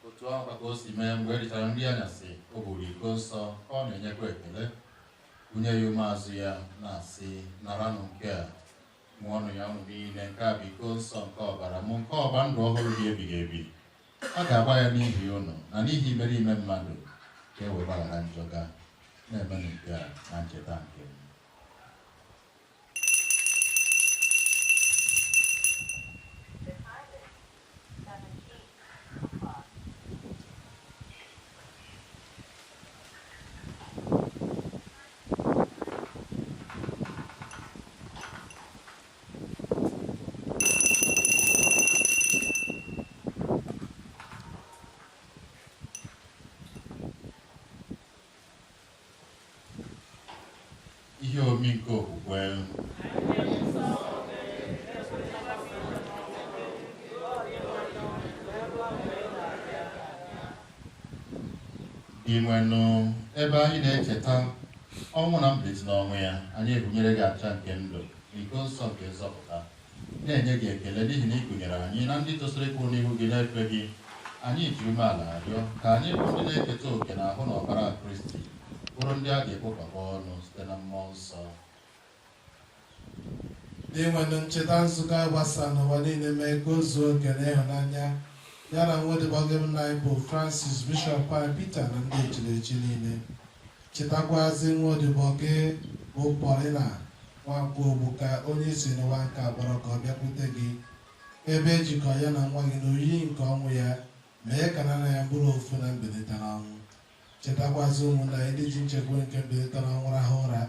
Otu ahụ ka o si mee mgbe e richara nri anyasị, o buru iko nsọ ka ọ na-enyekwa ekele, bunye ya ụmụazụ ya, na-asị: naranụ nke a, ṅụọnụ ya unu niile, nke a bụ iko nsọ nke ọbara mụ, nke ọgba ndụ ọhụrụ dị ebighị ebi. A ga-agba ya n'ihi unu na n'ihi imerime mmadụ, ka e wee gbaghara njọ ga. Na-emenụ nke a na ncheta nke m. Ihe omi nke okwukwe. Dinwenụ, ebe anyị na-echeta ọnwụ na mbilite n'ọnwụ ya, anyị ebunyere gị aja nke ndụ na iko nsọ nke nzọpụta, na-enye gị ekele n'ihi na ị gụnyere anyị na ndị tosiri ịkwụ n'ihu gị na-efe gị. Anyị ji umeala arịọ ka anyị bụ ndị na-eketa òkè na ahụ na ọbara Kristi bụrụ ndị a ga-ekpokọba ọnụ site na mmụọ nsọ. N'inwenụ ncheta nzukọ a gbasara n'ụwa niile, mee ka o zuo oke n'ịhụnanya ya na nwa gị nna anyị bụ Francis, Bishọp anyị Peter na ndị echiri echi niile. Chetakwazi nwa odibo gị bụ Paulina Nwankwo Ogbuka, onye si n'ụwa nke agbọrọ ka ọ bịakwute gị, ebe ejikọ ya na nwa gị n'oyiyi nke ọnwụ ya, mee ka nana ya bụrụ ofu na mbilite n'ọnwụ. Chetakwazị ụmụnna anyị ndị ji nchekwa nke mbilite n'ọnwụ rahụ ụra,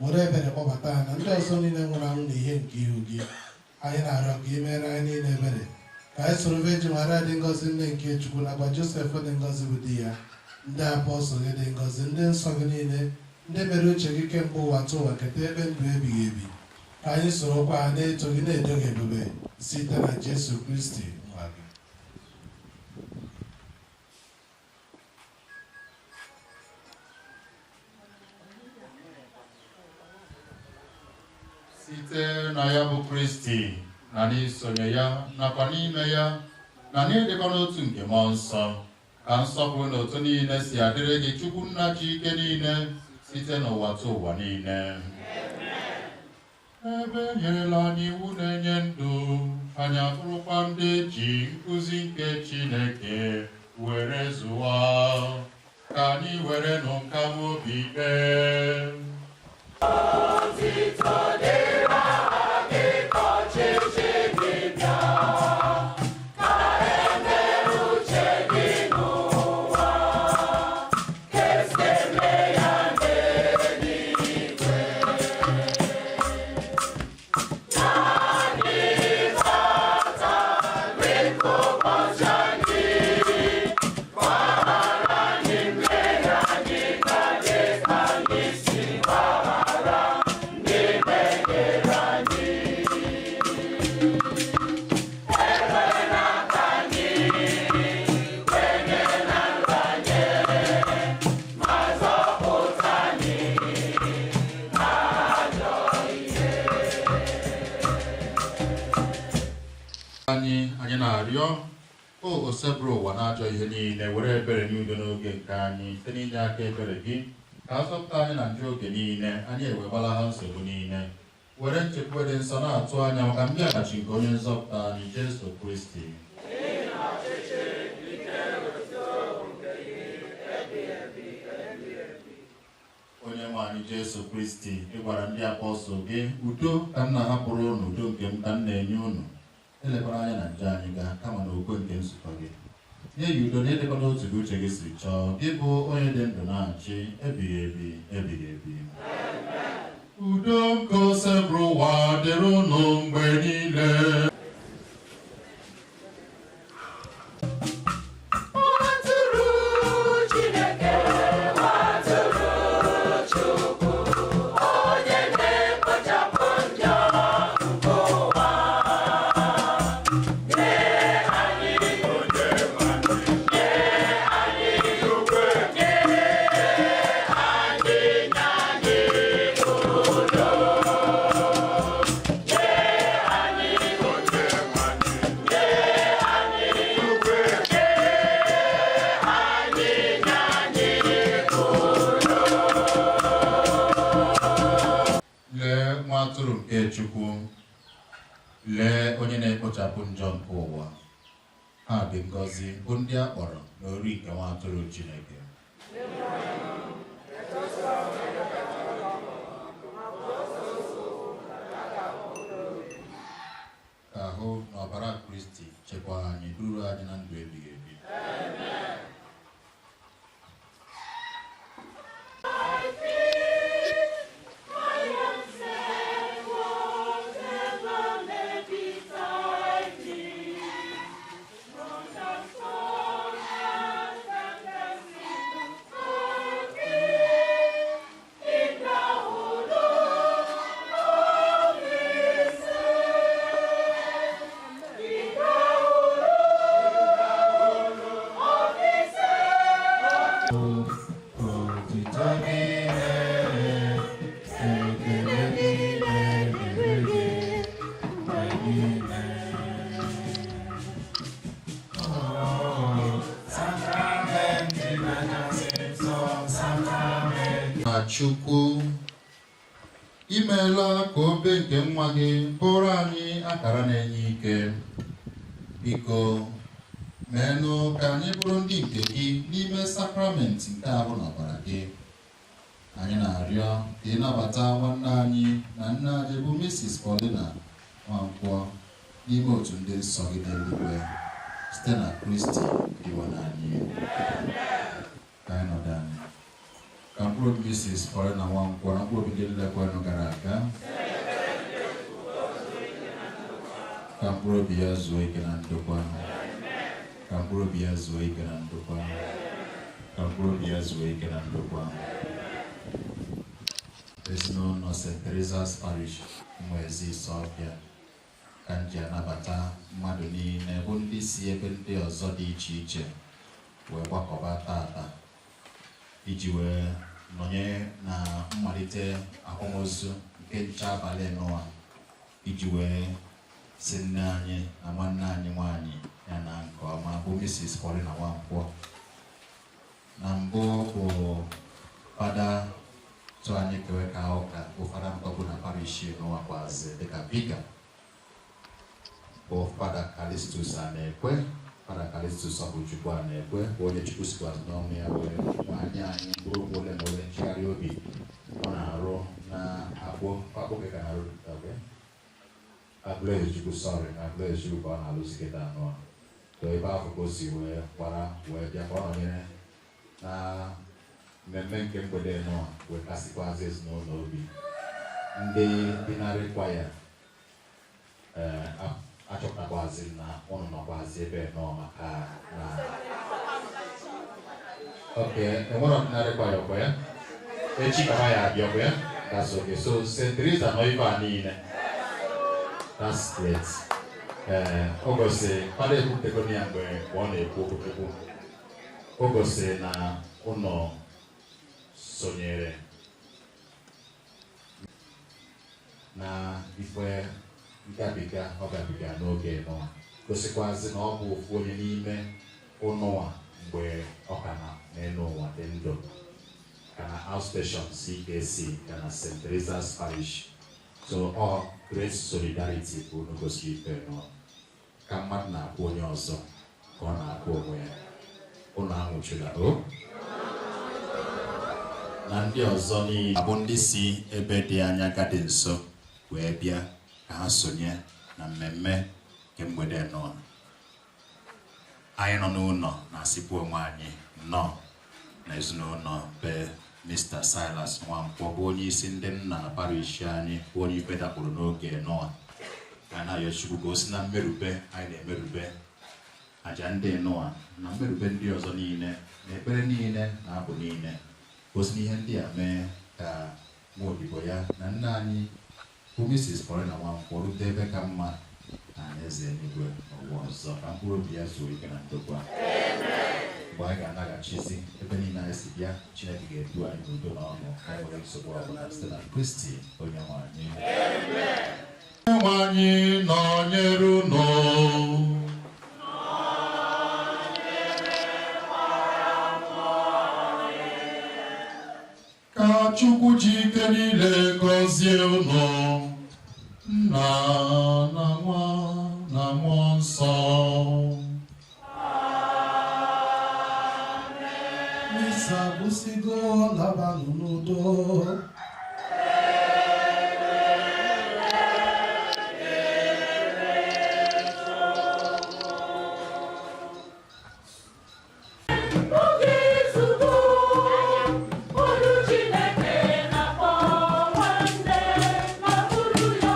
were ebere kpọbata ha na ndị ọzọ niile nwụrụ anwụ na ihe nke ihu gị. Anyị na-arịọ ka ị meere anyị niile ebere, ka anyị soro Virgin Maria dị ngọzi, nne nke Chukwu, nakwa Josef dị ngọzi bụ di ya, ndị apọstụl gị dị ngọzi, ndị nsọ gị niile, ndị mere uche gị kemgbe ụwa tụ ụwa keta ebe ndụ ebighị ebi. Ka anyị sorokwa ha na-eto gị na-edo gị ebube site na Jesu Kristi nwa gị. Site na ya bụ Kristi, na n'isonye ya nakwa n'ime ya na n'ịdịkọ n'otu nke Mmụọ Nsọ, ka nsọpụrụ na otu niile si adịrị gị, Chukwu nna ji ike niile, site n'ụwa tụ ụwa niile. Ebe e nyerela anyị iwu na-enye ndụ, anyị abụrụkwa ndị ji nkuzi nke Chineke were zụwa, ka anyị were nụ nkamu obi kpee. Anyị na-arịọ o osebụrụ ụwa na-ajọ ihe niile, were ebere n'udo n'oge nke anyị site n'inye aka ebere gị, ka a zọpụta anyị na njọ oge niile, anyị ewegbalaha nsogbu niile, were nchekwube dị nsọ na-atụ anya maka mbịaghachi nke onye nzọpụta anyị Jesu Kristi. Onye nwe anyị Jesu Kristi, ị gwara ndị apọstụl gị, udo ka m na-ahapụrụ unu, udo nke m ka m na-enye unu. Elekwara anya na njọ anyị gaa, kama na okwukwe nke nzukọ gị. Nye ya udo na ịdịkọ n'otu gị uche gị siri chọọ, gị bụ onye dị ndụ na-achị ebighị ebi ebighị ebi. Udo nke Osebụrụwa dịrị unu mgbe niile. Lee nwa atụrụ nke Chukwu, lee onye na-ekpochapụ njọ nke ụwa. Ha dị ngọzi bụ ndị a kpọrọ n'ori nke nwa atụrụ Chineke. Ka ahụ na ọbara Kristi chekwaa anyị, duru anyị na ndụ ebighị ebi. Na Chukwu, imeela ka obe nke nwa gị bụrụ anyị akara na-enye ike. Biko meenụ ka anyị bụrụ ndị nke gị n'ime sakramenti nke ahụ na ọbara gị. Anyị na-arịọ ka ị nabata nwanne anyị na nne anyị bụ Mrs. Paulina Nwankwọ n'ime otu ndị nsọ gị n'eluigwe site na Kristi Dinwenụ anyị. Ka anyị nọdụ anyị. Ka mkpụrụ obi Mrs. Paulina Nwankwọ na mkpụrụ obi ndị niile kwenụ gara aga, ka mkpụrụ obi ya zuo ike na ndokwa. Ka mkpụrụ obi ya zuo ike na ndokwa. Ka mkpụrụ obi ya zuo ike na ndokwa. Ezinụlọ St. Teresa's Parish, Ụmụezi Isuofia, ka m ji anabata mmadụ niile bụ ndị si ebe ndị ọzọ dị iche iche wee gbakọba tata iji wee nọnye na mmalite akwamozu nke nche abalị nụwa, iji wee si nne anyị na nwanne anyị nwaanyị ya na nke ọma bụ Mrs. Paulina Nwankwọ. Na mbụ bụ Fada tụ anyị kewe ka ụka bụ Fada Mkpagbu na parish n'ụwa kwazi dịka vika bụ Fada Callistus Anekwe. Fada Callistus Ọbụchukwu Anekwe bụ onye Chukwu sikwazi n'ọnụ ya wee nwanye anyị mkpụrụ okwu ole na ole nchegharị obi ọ na-arụ na akpụ akpụ ka na-arụ Agụlezechukwu, sorry, Agụlezechukwu ka ọ na-alụzi kịta anọ a. So ebe ahụ ka o si wee gbara wee bịa ka ọ nọnyere na mmemme nke mgbede nọ wee kasịkwazị ezinụlọ obi. Ndị binary choir achọpụtakwazị na ụnụ nọkwazị ebe nọ maka na okay, enwere ordinary choir ọkwa ya echi ka ha ya abịa ọkwa ya. That's okay. So St. Teresa nọ ife a niile. That's great. O gosiri Fada ekwupụtago ya mgbe ọ na-ekwu okwu. O gosiri na ụnọ sonyere na ife ngabiga ọ gabiga n'oge nọ, gosikwazi na ọ bụ ofu onye n'ime ụnụwa mgbe ọ ka na n'elu ụwa dị ndụ, ka na outstation CAC, ka na St. Teresa's Parish. So ọ great solidarity bụ unu gosiri ife nọ ka mmadụ na-akwụ onye ọzọ ka ọ na-akwụ onwe ya. Ụnụ anwụchila o na ndị ọzọ niile abụ ndị si ebe dị anya gadị nso wee bịa ka ha sonye na mmemme nke mgbede nọ. Anyị nọ n'ụlọ na-asịkwa onwe anyị nnọọ na ezinụlọ be Mr. Silas Nwankwọ bụ onye isi ndị nna na parish anyị, bụ onye ife dapụrụ n'oge nọa. Ka anyị na-ayọ Chukwu ka o si na mmerube anyị na-emerube aja ndị nọa na mmerube ndị ọzọ niile na ekpere niile na abụ niile, ka o si n'ihe ndị a mee ka nwa odibo ya na nne anyị bụ Mrs. Paulina Nwankwọ rute ebe ka mma na alaeze eluigwe n'ụwa ọzọ. Ka mkpụrụ obi ya zuo ike na ndokwa. Mgbe anyị ga-anaghachizi ebe niile anyị si bịa, Chineke ga-edu anyị n'udo na ọṅụ na-enweghị nsogbu ọbụla site na Kristi onye nwe anyị. Onye nwe anyị nọnyere unu. Ka Chukwu ji ike niile gọzie unu, Nna na Nwa na Mmụọ Nsọ. Misa gwụsịgo, labanụ n'udo. Oge ezugbo, olu Chineke na-akpọ nwanne na buru ya.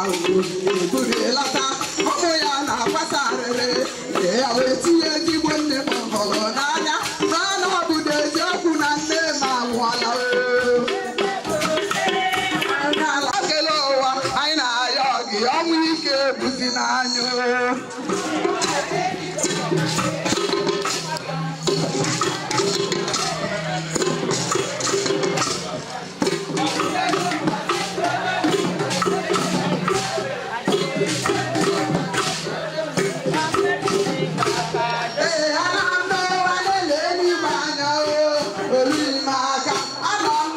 ụwa eburelata ụmụ ya na-akwasa arịrị ya wee tinye ezigbo nne m hụrụ n'anya na ọbụdo eziokwu na nne m anwụọla. N'ala kele ụwa anyị na-ayọ gị, ọnwụ ike ebuzi n'anya. Ee, ana m n'ụwa na-ele eluigwe anya, olu ime aka anọ m.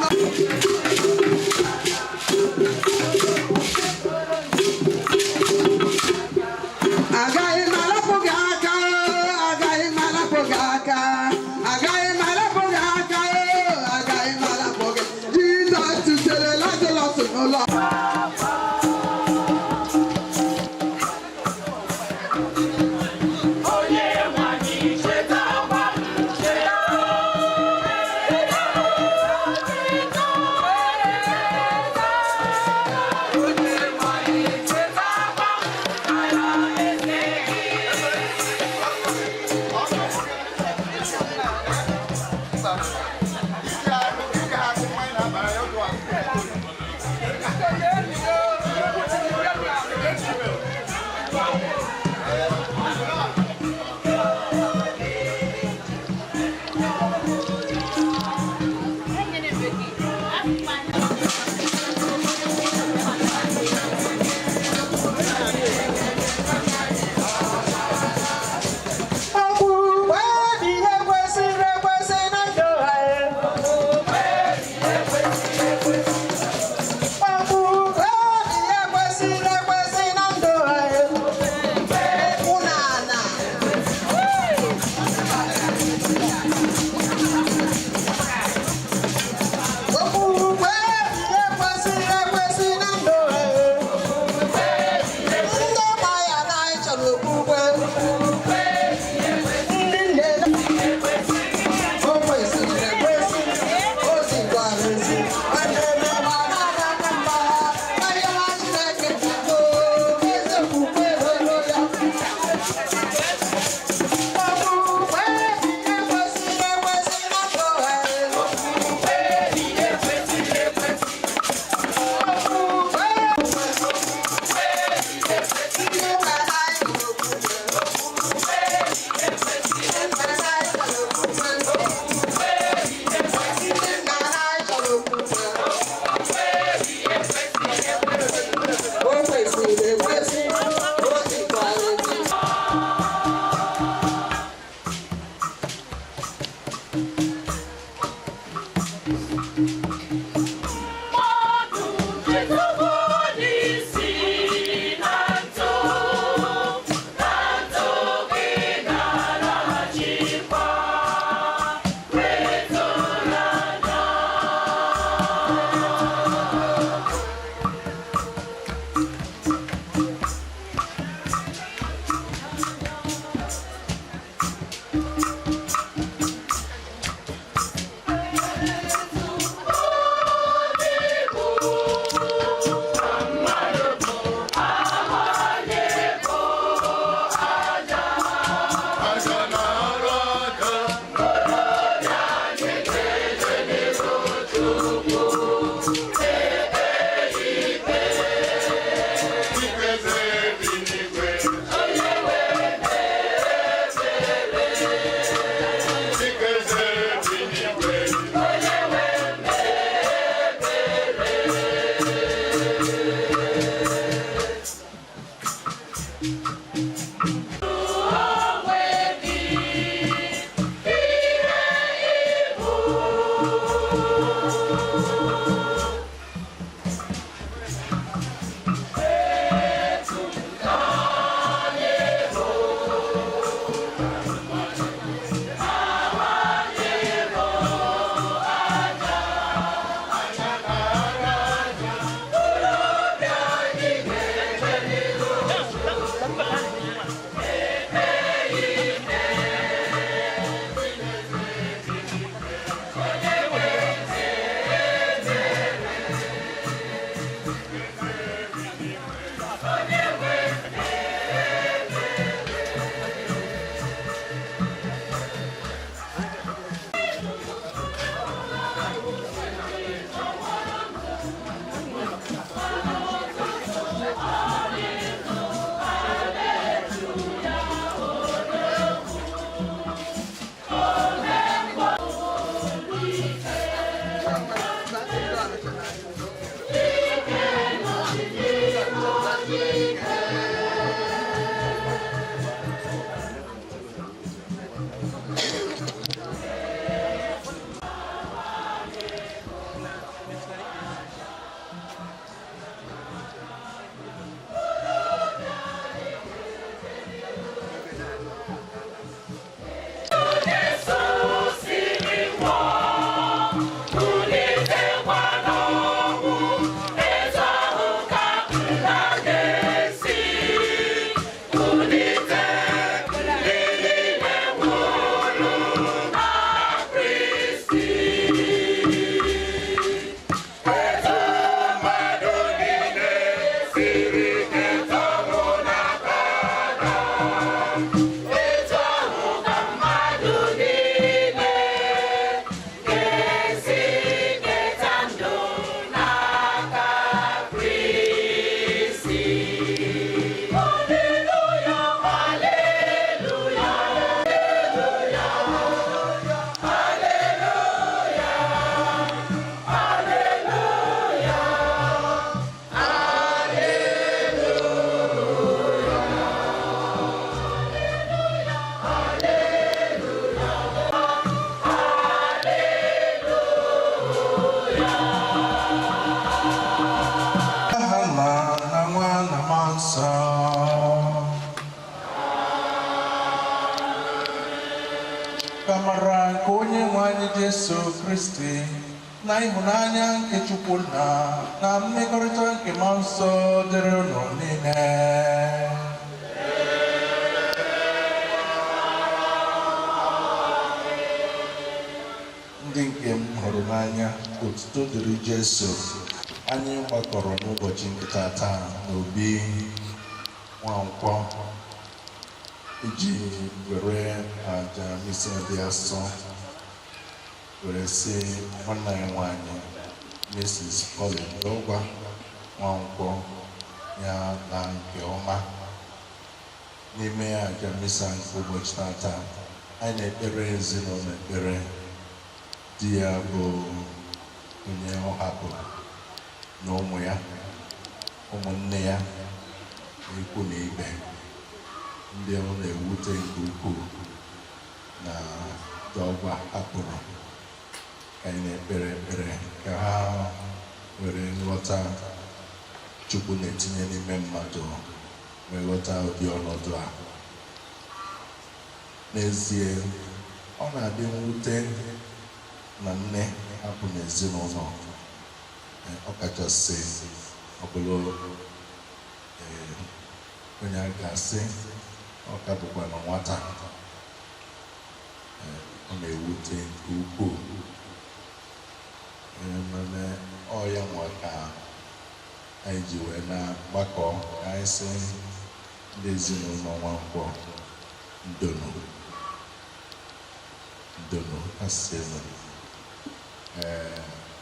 Kristi na ịhụnanya nke Chukwu nna na mmekọrịta nke Mmụọ Nsọ dịrị unu niile. Ndị nke m hụrụ n'anya, otuto dịrị Jesu. Anyị gbakọrọ n'ụbọchị nke taa n'obi Nwankwọ iji were aja misa dị asọ were sị nwanne anyị nwanyị Mrs. Pauline Dọgwa Nwankwọ ya na nke ọma. N'ime aja misa nke ụbọchị tata, anyị na-ekpere ezinụlọ ekpere. Di ya bụ onye ọ hapụrụ na ụmụ ya, ụmụnne ya, na ikwu na ibe, ndị ọ na-ewute nke ukwuu na Dọgwa hapụrụ. Ka anyị na-ekpere ekpere ka ha were nghọta Chukwu na-etinye n'ime mmadụ wee ghọta ụdị ọnọdụ a. N'ezie, ọ na-adị mwute na nne hapụ n'ezinụlọ, ọ kachasị ọ bụrụ onye a ga-asị ọ ka bụkwa na nwata. Ọ na-ewute nke ukwuu. Mana ọ ya nwa ka anyị ji wee na-agbakọ ka anyị sị ndị ezinụlọ Nwankwọ ndonu ndonu asịnụ. Ee,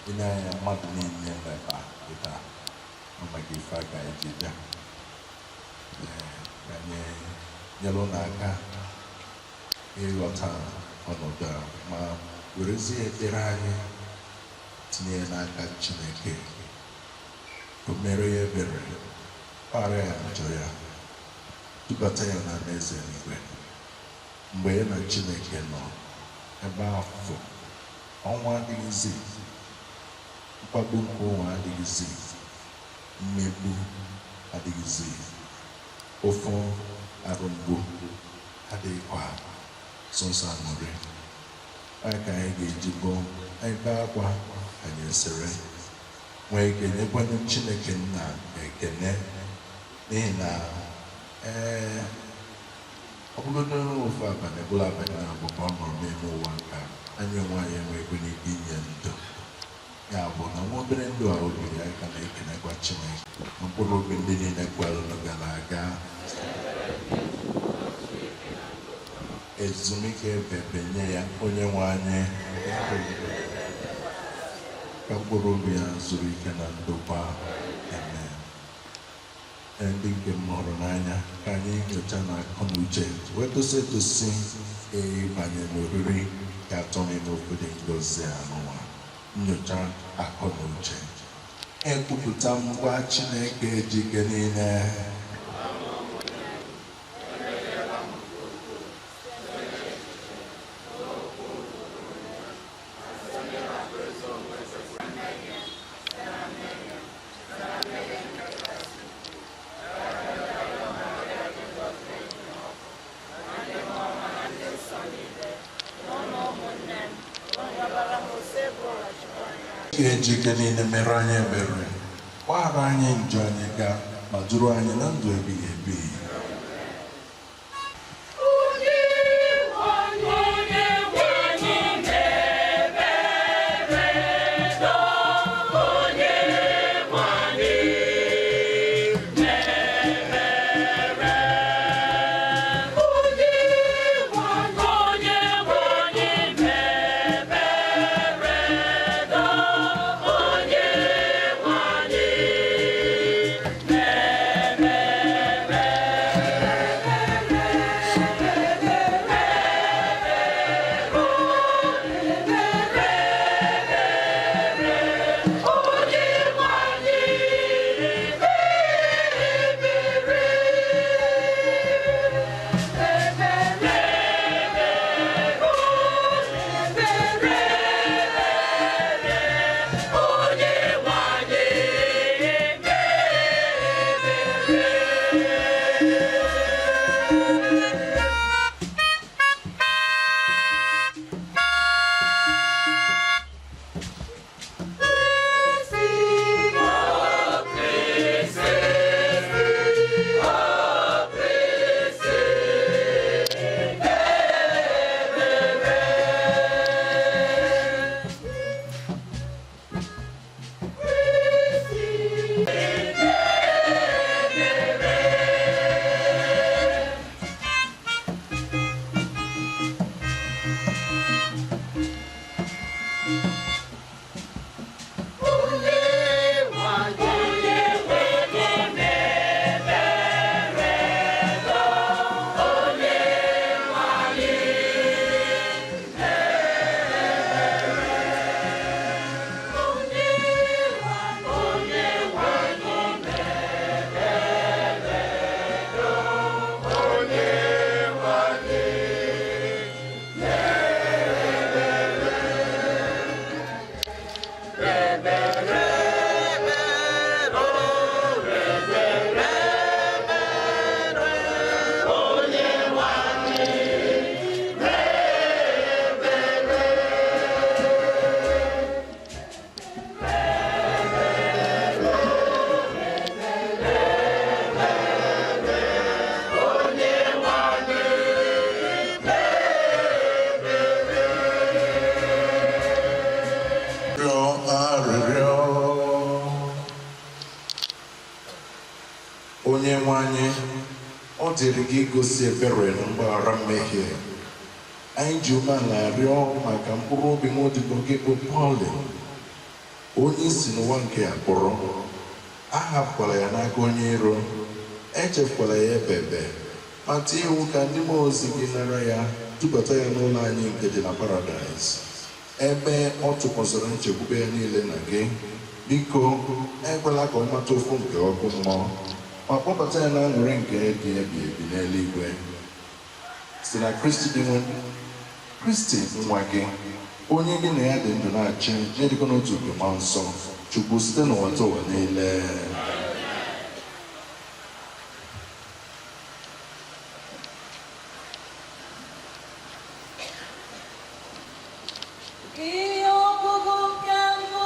ile anya mmadụ niile nọ ebe a kịta amaghị ife a ga-eji bịa. Ee, ka anyị nyere unu aka ịghọta ọnọdụ a ma werezie ekpere anyị tinye ya n'aka Chineke ka o mere ya ebere, gbaghara ya njọ ya, dubata ya n'alaeze eluigwe. Mgbe ya na Chineke nọ ebe afọ, ọnwụ adịghịzi, mkpagbu nke ụwa adịghịzi, mmegbu adịghịzi, ụfụ arụ mgbu adịghịkwa, sọsọ aṅụrị. Anyị ka anyị ga-eji bụ anyị bee akwa, anyị esere nwee ike nyekwanụ Chineke nna ekene, n'ihi na ee, ọ bụgodị ofu abalị bụrụ abalị na-abụ ka ọ nọrọ n'ime ụwa nke a, anyị onwe anyị enweghị ike inye ndụ. Ya bụ na nwa obere ndụ a o biri, anyị ka na-ekenekwa Chineke. Mkpụrụ obi ndị niile kwelụnụ gara aga, ezumike ebebe nye ya onye nwe anyị, ka mkpụrụ obi ya zuru ike na ndokwa. Amen. Ndị nke m hụrụ n'anya, ka anyị nyocha na akọ na uche wee dosi edosi ịbanye n'oriri ga-atọ n'ime obodo ngozi anụnwa. Nyocha akọ na uche, ekwupụta ngwa Chineke jike niile. Ejike niile mere anyị ebere, gbaghara anyị njọ anyị ga ma duru anyị na ndụ ebighị ebi. Onye nwe anyị. Rịọ arịrịọ. Onye nwe anyị, ọ dịrị gị igosi ebere na mgbaghara mmehie. Anyị ji umeala rịọ maka mkpụrụ obi nwa odibo gị bụ Paulin, onye si n'ụwa nke a kpọrọ. Ahapụkwala ya n'aka onye iro, echefukwala ya ebebe, ma tie iwu ka ndị mmụọ ozi gị nara ya tubata ya n'ụlọ anyị nke dị na paradaịs, ebe ọ tụkwasịrị nchekwube ya niile na gị. Biko ekwela ka ọ mata ụfụ nke ọkụ mmụọ, ma kpọbata ya na aṅụrị nke dị ebi ebi n'eluigwe, site na Kristi dị nwe Kristi nwa gị, onye gị na ya dị ndụ na-achị n'ịdịkọ n'otu nke Mmụọ Nsọ Chukwu, site n'ụwa ta ụwa niile. Ihe ọgụgụ nke mbụ,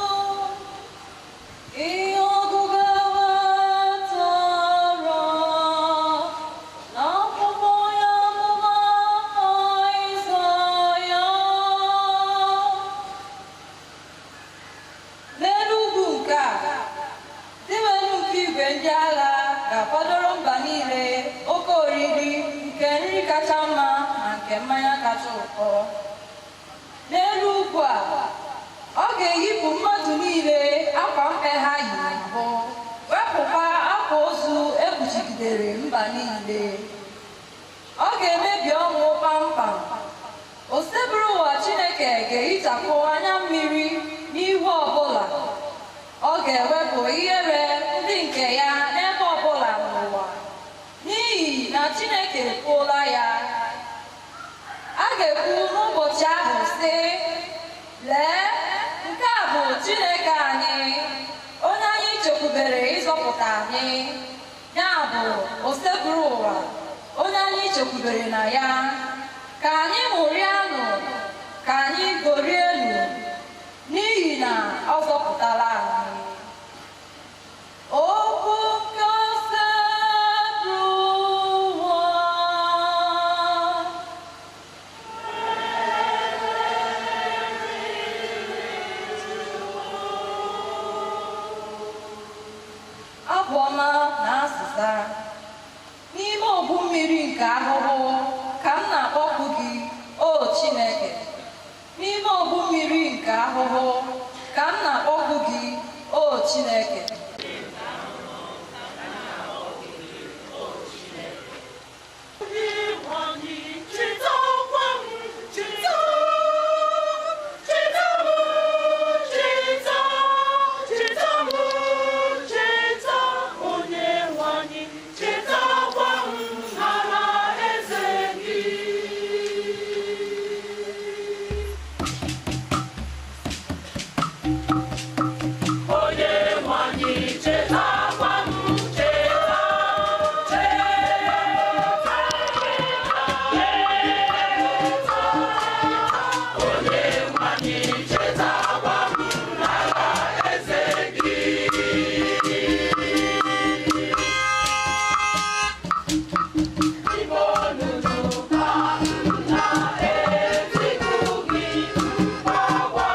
ihe ọgụgụ ewetara n'akwụkwọ onye amụma Aịzaya. N'elu ugwu nke a, dịwenụ nke igwe ndị agha ga-akwadoro mba niile oke oriri nke nri kacha mma na nke mmanya kacha ụtọ. N'elu ugwu a, ọ ga-eyipụ mmadụ niile akwa mkpe ha yi mbụ, wepụkwa akwa ozu ekpuchigidere mba niile. Ọ ga-emebi ọnwụ kpamkpam. Osebụrụ ụwa Chineke ga-ehichapụ anya mmiri n'ihu ọbụla. Ọ ga-ewepụ ihere ndị nke ya n'ebe ọbụla n'ụwa, n'ihi na Chineke ekwuola ya. A ga-ekwu n'ụbọchị ahụ sị, lee, nke a bụ Chineke anyị, onye anyị chekwubere ịzọpụta anyị, ya bụ Osebụrụ ụwa, onye anyị chekwubere na ya. Ka anyị ṅụrịanụ, ka anyị gorienụ, n'ihi na ọ zọpụtala anyị. Okwu nke Osebụrụwa. Abụ ọma na azịza. N'ime ogbu mmiri nke ahụhụ ka m na-akpọku gị, o Chineke. N'ime ogbu mmiri nke ahụhụ ka m na-akpọku gị, o Chineke. Onye nwe anyị, chetakwa m, cheta, cheta, cheta. Onye nwe anyị, chetakwa m n'ala eze gị. Ime olulu ka m na-etiku gị mkpu akwa.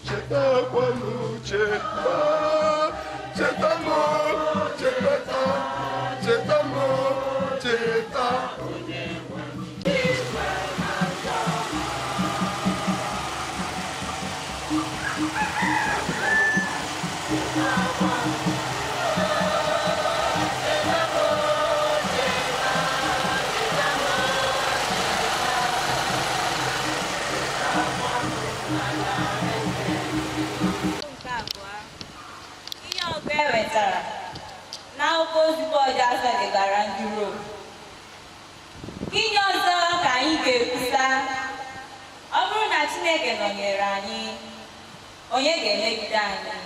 Chetakwa m, cheta, cheta m, cheta, cheta m, cheta. Nke abụọ, ihe ọgụ e wetara n'akwụkwọ ozugbo ọjọọ asọ degara ndị Rom. Gịnị ọzọ ka anyị ga-ekwusa? Ọ bụrụ na Chineke nọnyere anyị, onye ga-emegide anyị?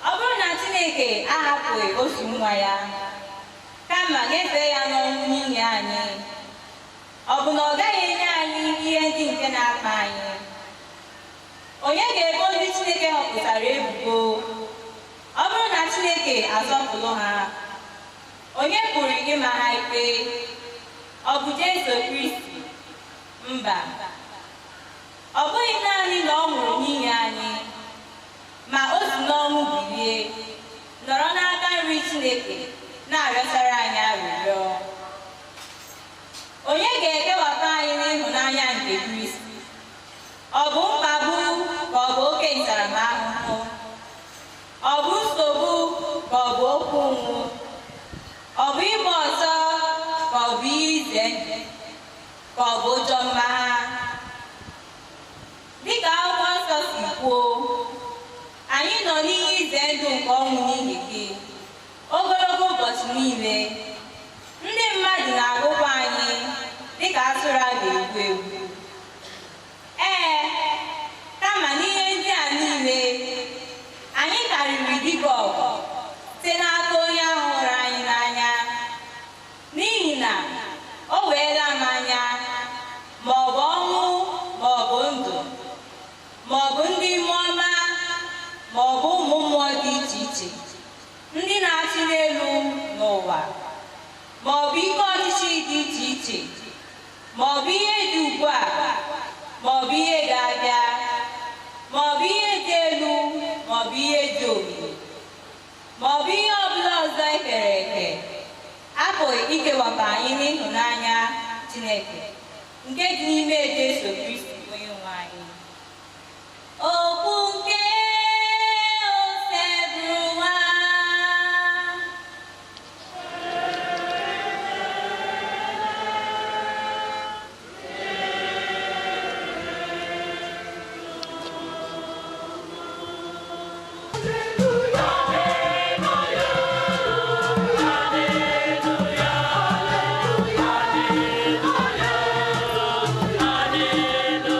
Ọ bụrụ na Chineke ahapụghị otu nwa ya, kama nyefee ya n'ọnwụ n'ihi anyị, ọ bụ na ọ gaghị enye anyị ihe ndị nke na-akpa anyị? Onye ga-ebo ndị Chineke họpụtara ebubo? Ọ bụrụ na Chineke azọpụrụ ha, onye pụrụ ịma ha ikpe? Ọ bụ Jesu Kristi? Mba. Ọ bụghị naanị na ọ nwụrụ n'ihi anyị, ma o si n'ọnwụ bilie, nọrọ n'aka nri Chineke na-arịọsara anyị arịrịọ. Onye ga-ekewapụ anyị n'ịhụnanya nke Kristi? Ọ bụ mkpagbu ka ọ bụ oke ntaramahụhụ? Ọ bụ nsogbu ka ọ bụ okwu ụnwụ? Ọ bụ ịgba ọtọ ka ọ bụ ihe ize ndụ? Ka ọ bụ ụjọ mmagha? Dịka akwụkwọ nsọ si kwuo, anyị nọ n'ihe ize ndụ nke ọnwụ n'ihi gị ogologo ụbọchị niile. Ndị mmadụ na-agụkwa anyị dịka atụrụ a ga-egbu egbu. Ee, kama n'ihe ndị a niile, anyị karịrị dịka ọgụ site n'aka onye ahụ hụrụ anyị n'anya. N'ihi na o weela m anya, ma ọ bụ ọnwụ ma ọ bụ ndụ, ma ọ bụ ndị mmụọ ọma, ma ọ bụ ụmụ mmụọ dị iche iche, ndị na-achị n'elu n'ụwa, ma ọ bụ ike ọchịchị dị iche iche, ma ọ bụ ihe dị ugbu a, ma ọ bụ ihe ga-abịa, ma ọ bụ ihe dị elu, ma ọ bụ ihe dị omimi, ma ọ bụ ihe ọ bụla ọzọ e kere eke, apụghị ikewapụ anyị n'ịhụnanya Chineke nke dị n'ime Jesu Kristi onye nwe anyị. Okwu nke Osebụrụwa. Hallelujah.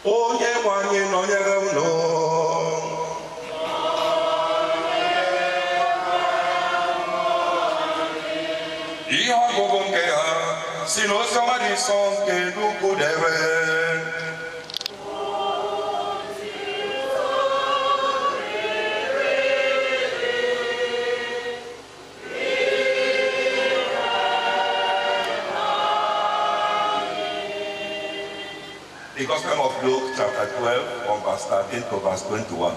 Onye nwe anyị nọnyere unu. Ihe ọgụgụ nke ha si n'oziọma dị nsọ nke Luk dere. The Gospel of Luke, chapter 12, from verse 13 to verse 21.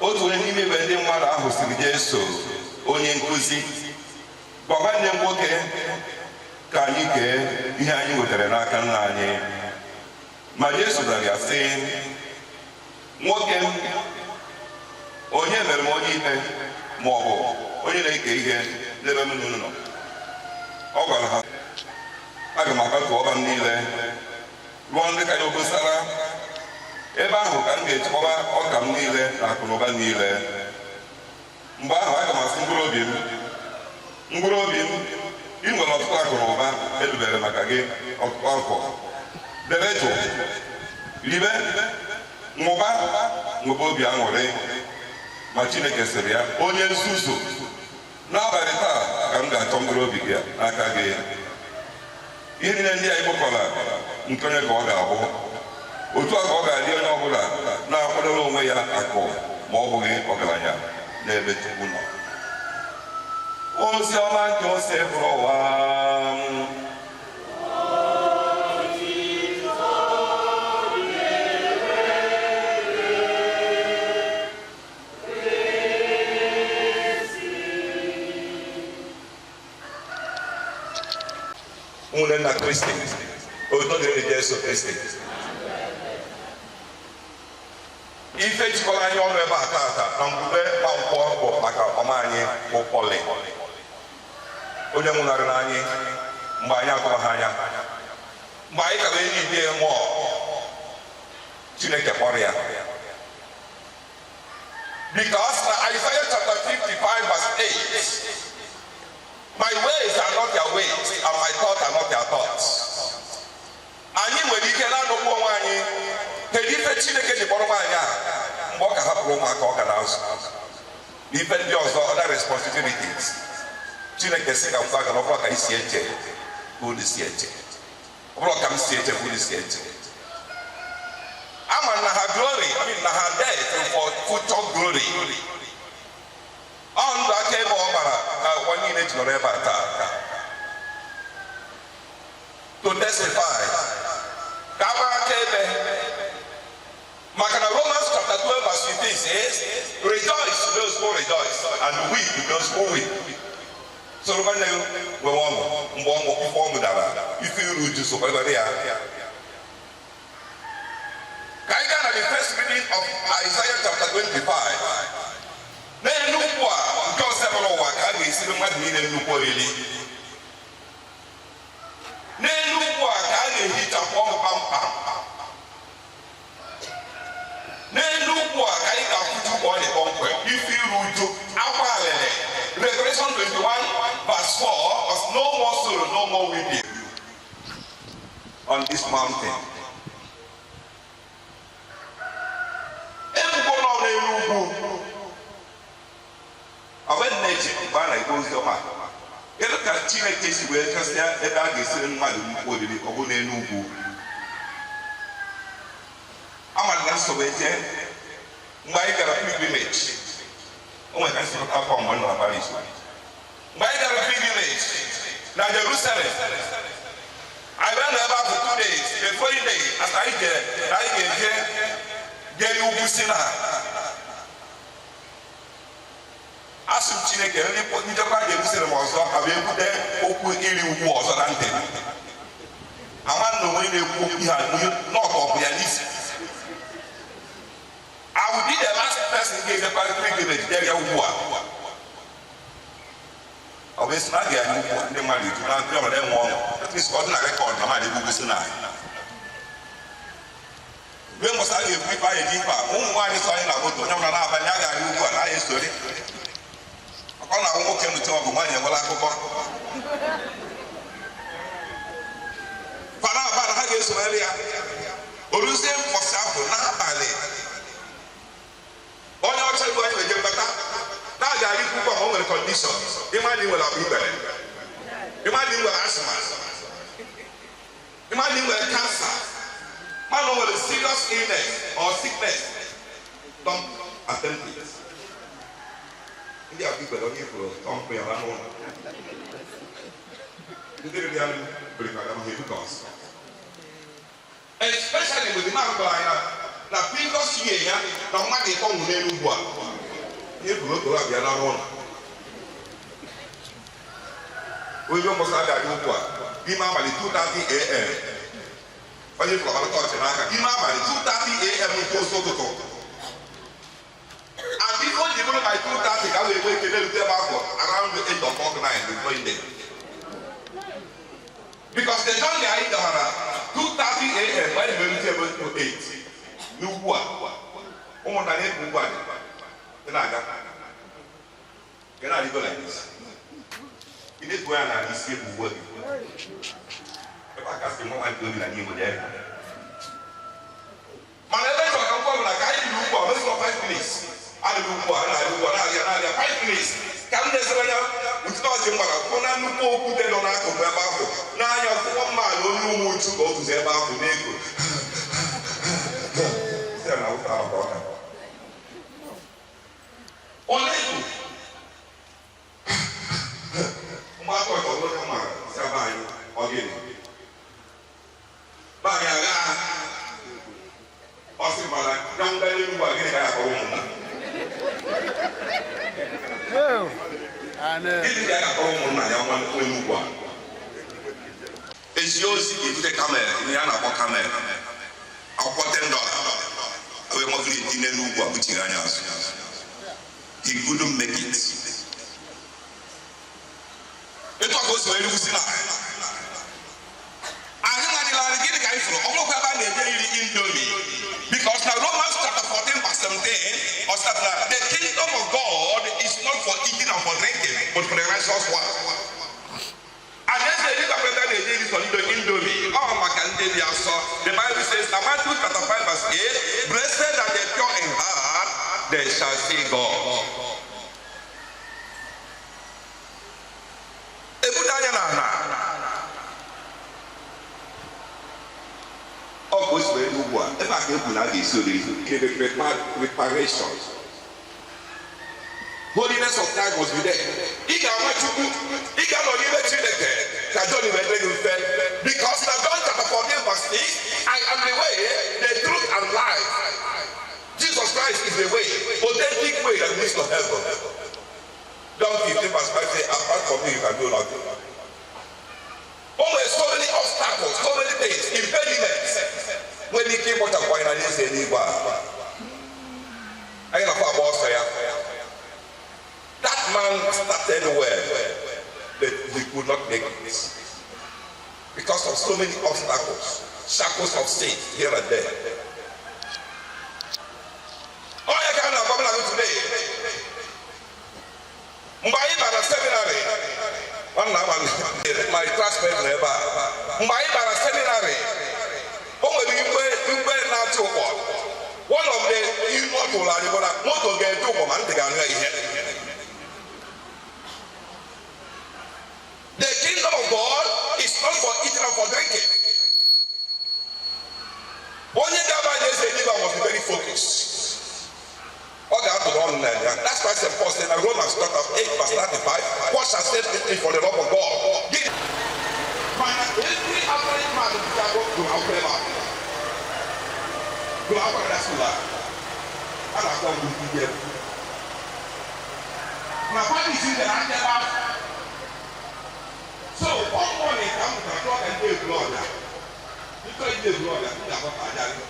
Otu onye n'ime igwe ndị mmadụ ahụ siri Jesu, onye nkuzi, gwa nwanne m nwoke ka anyị kee ihe anyị nwetara n'aka nna anyị. Ma Jesu zara ya sị, nwoke m, onye mere m onye ikpe ma ọ bụ onye na-eke ihe n'ebe m nọ? Ọ gwara ha, aga m akpatu ọba m niile rụọ ndị ka ya obosara, ebe ahụ ka m ga-echekwaba ọka m niile na akụnụba niile. Mgbe ahụ aga m asị mkpụrụ obi m, ị nwere ọtụtụ akụnụba edubere maka gị ọtụtụ afọ. Debe jụụ, ribe, ṅụba, ṅụba obi aṅụrị. Ma Chineke sịrị ya, onye nzuzu, n'abalị taa ka m ga-achọ mkpụrụ obi gị n'aka gị. Ihe niile ndị a ikpokọla nke onye ka ọ ga-abụ. Otu a ka ọ ga-adị onye ọbụla na-akwadoro onwe ya akụ ma ọ bụghị ọgaranya n'ebe Chukwu nọ. Ozi ọma nke ose bụrụ ụwa. Ụmụnne nna Kristi, otuto dịrị Jesu Kristi. Ife jikọrọ anyị ọnụ ebe a taata na mgbe Nwankwọ bụ maka ọma anyị bụ Pọlị, onye nwụnarịrị anyị mgbe anyị atụrụ ha anya, mgbe anyị kara enyi ndị mmụọ Chineke kpọrọ ya. Because na Isaiah chapter 55 verse 8, my ways are not your ways, and my thoughts are not your thoughts. Anyị nwere ike na-anọgbu onwe anyị, kedu ife Chineke ji kpọrọ nwaanyị a mgbe ọ ka hapụrụ ụmụaka ọ ka na-azụ ife ndị ọzọ, other responsibilities. Chineke sị ka m gwa gị na ọ bụrụ ka isi eche ka unu si eche, ọ bụrụ ka m si eche ka unu si eche. Ama na ha glory, I mean na ha death for future glory. Ọ ndụ aka ebe ọ gbara ka ụwa niile ji nọrọ ebe a taa to testify, ka a gbara aka ebe. Maka na Romans chapter 12 verse 15 says, rejoice those who rejoice and weep those who weep. Soro nwanne gị nwere ọṅụ mgbe ọṅụ ife ọṅụ dara, ife iru uju sokwara ya. Ka anyị gaa na the first reading of Isaiah chapter 25. N'elu ugwu a nke ọzọ ụwa ka a ga-esiri mmadụ niile nnukwu oriri. N'elu ugwu a ka a ga-ehichapụ ọnụ kpamkpam. N'elu ugwu a ka anyị ga-akwụju ka ọ dị kpọmkwem, ife iru uju, akwa alele. Revelation 21 verse 4 was no more sorrow, no more weeping on this mountain. Ebubo nọ n'elu ugwu. Awe nneji mgbe a na-ekwu ozi ọma, kedu ka Chineke si wee chọsịa ebe a ga-esiri mmadụ nnukwu oriri ọ bụ n'elu ugwu? Amara na nsogbu eje mgbe anyị gara pilgrimage, o nwere ka nsogbu afọ mgbe m nọ na Paris. Mgbe anyị gara pilgrimage na Jerusalem, anyị wee nọ ebe ahụ 2 days. The following day, as anyị jere na anyị ga-eje jere ugwu Sinai. Asị m Chineke, njekwa Jerusalem ọzọ ka wee bute okwu iri ugwu ọzọ na ntị. Ama na onwe na-ekwu ihe a n'ọkọ ọ bụ ya n'isi. I will be the last person ga-ejekwa pilgrimage jere ya ugwu a. Ọ bụ esi na a ga-eri ugwu ndị mmadụ eju na ndị ọbụla enwe ọṅụ. At least ọ dị na rekọd na mmadụ egwu ugwu Sinai. Mgbe mbọsị a ga-ekwu ife anyị ji ife a, ụmụ nwaanyị so anyị na moto, onye ọbụla na-abanye a ga-arị ugwu a na anyị esori. Ọ na-awụ nwoke nụcha ọ bụ nwaanyị enwela akụkọ. Fana aba na ha ga-eso. o si wee ya oruzie mbọsị ahụ n'abalị onye ọcha ibu anyị weje mbata na-aga arịkwu ụgwọ ma o nwere condition ịma na ị nwere akpa ikpere ịma na ị nwere asthma ịma na ị nwere cancer ma na o nwere serious illness or sickness, don't attempt it. Ndị akpa ikpere onye ifuru tọmpụ ya n'ụlọ ndị riri ya biri ka ha ebu ọsọ, especially with the man gwara anyị na previous year ya na mmadụ ịtọ nwụrụ n'elu ugbu a ihe buru okoro abịa n'ọrụ ụlọ onye mbọsị abịa abịa ugbu a n'ime abalị 2:30 a.m. onye fụrụ ọbara tọọchị n'aka n'ime abalị 2:30 a.m. nke ụzọ ụtụtụ and before ji bụrụ by 2:30 ka wee nwee ike na-erute ebe afọ around 8 o'clock 9 the following day, because the journey anyị dọhara 2:30 a.m. anyị na-erute ebe 8 n'ugwu a ụmụnna na-ekwu ugwu a dị na-aga ga na-arịgo like this. Ị na-ebu ya na isi ebu uwe gị ebe a kasị nwa nwaanyị obi na n'Igbo dị ebe mana ebe chọrọ ka nkwọ bụla ka anyị biri ugwu a mesịrọ 5 minutes adịghị ugwu a na-arị ugwu a na-arịa na-arịa 5 minutes ka m na-esere anya ụtụtụ ọchị mgbara kwụ na nnukwu okwute nọ n'akụkụ ebe ahụ n'anya ọfụkwọ mmadụ onye ụmụ uchu ka o guzo ebe ahụ n'ego ọ na-ego mgbe aka ọchọ bụrụ ka mara si aba anyị ọ gịnị ba anyị agha ọ sị mana na nga n'elu a gịnị ka ya akpọrọ ụmụnna gịnị ka ya akpọrọ ụmụnna ya nwa n'ugwu a ezi ozi ga-ebute kamel ihe a na-akpọ kamel akwụkwọ $10 wee mọgịrị dị n'elu ugwu a buchiri anya azụ. He couldn't make it. Etu a ka o si wee rugwusi na anyị nwadịla anyị gịnị ka anyị fụrụ ọ bụrụkwa ebe a na-eje iri Indomie, because na Romans chapter 14 verse 17 ọ sị na the kingdom of God is not for eating and for drinking but for the righteous one. Alaeze eluigwe ebe a na-eje iri sọ Indomie ọ maka ndị dị asọ. The Bible says na Matthew chapter 5 verse 8, blessed are the pure in heart, they shall see God. Ebuda anya na ala ọ ka o si wee ugbu a ebe a ka ekwu na a ga-esi oriri preparation. Holiness of God must be there. Ị ga-ama Chukwu, ị ga-anọ n'ime Chineke ka John wee dịrị gị mfe, because na John chapter 14 verse 6, I am the way, the truth and life. Jesus Christ is the way, authentic way that leads to heaven. John 15 verse 5 says, apart from me you can do nothing. Oh, there's so many obstacles, so many things, impediments. When he came out of finance, I that man started well, but he could not make it because of so many obstacles, shackles of sin here and there. Oh, I can't have today. Mgbe anyị bara seminary, my classmate nọ ebe a. Mgbe anyị bara seminary, o nwere igwe na-achị ụkpọ. One of the ilu ọ tụrụ anyị bụ na moto ga-eje ụkpọ ma ntị ga-anụ ihe. The kingdom of God is not for eating and for drinking. Onye ga-aba eze eluigwe must be very focused. Ọ ga-atụrụ ọnụ na ya. That's why St. Paul said in Romans chapter 8 verse 35, what shall set me for the love of God? Mana every average man ga-agụ gụrụ akwụkwọ ebe a. Gụrụ akwụkwọ na school a. A na-akpọ ngwugwu ike. Na parish dị na aka ebe ahụ. So one morning ka m pụtara chọọ ka ndị egwu ọbịa. Ịchọ ndị egwu ọbịa, m ga-agbapụ aja gị.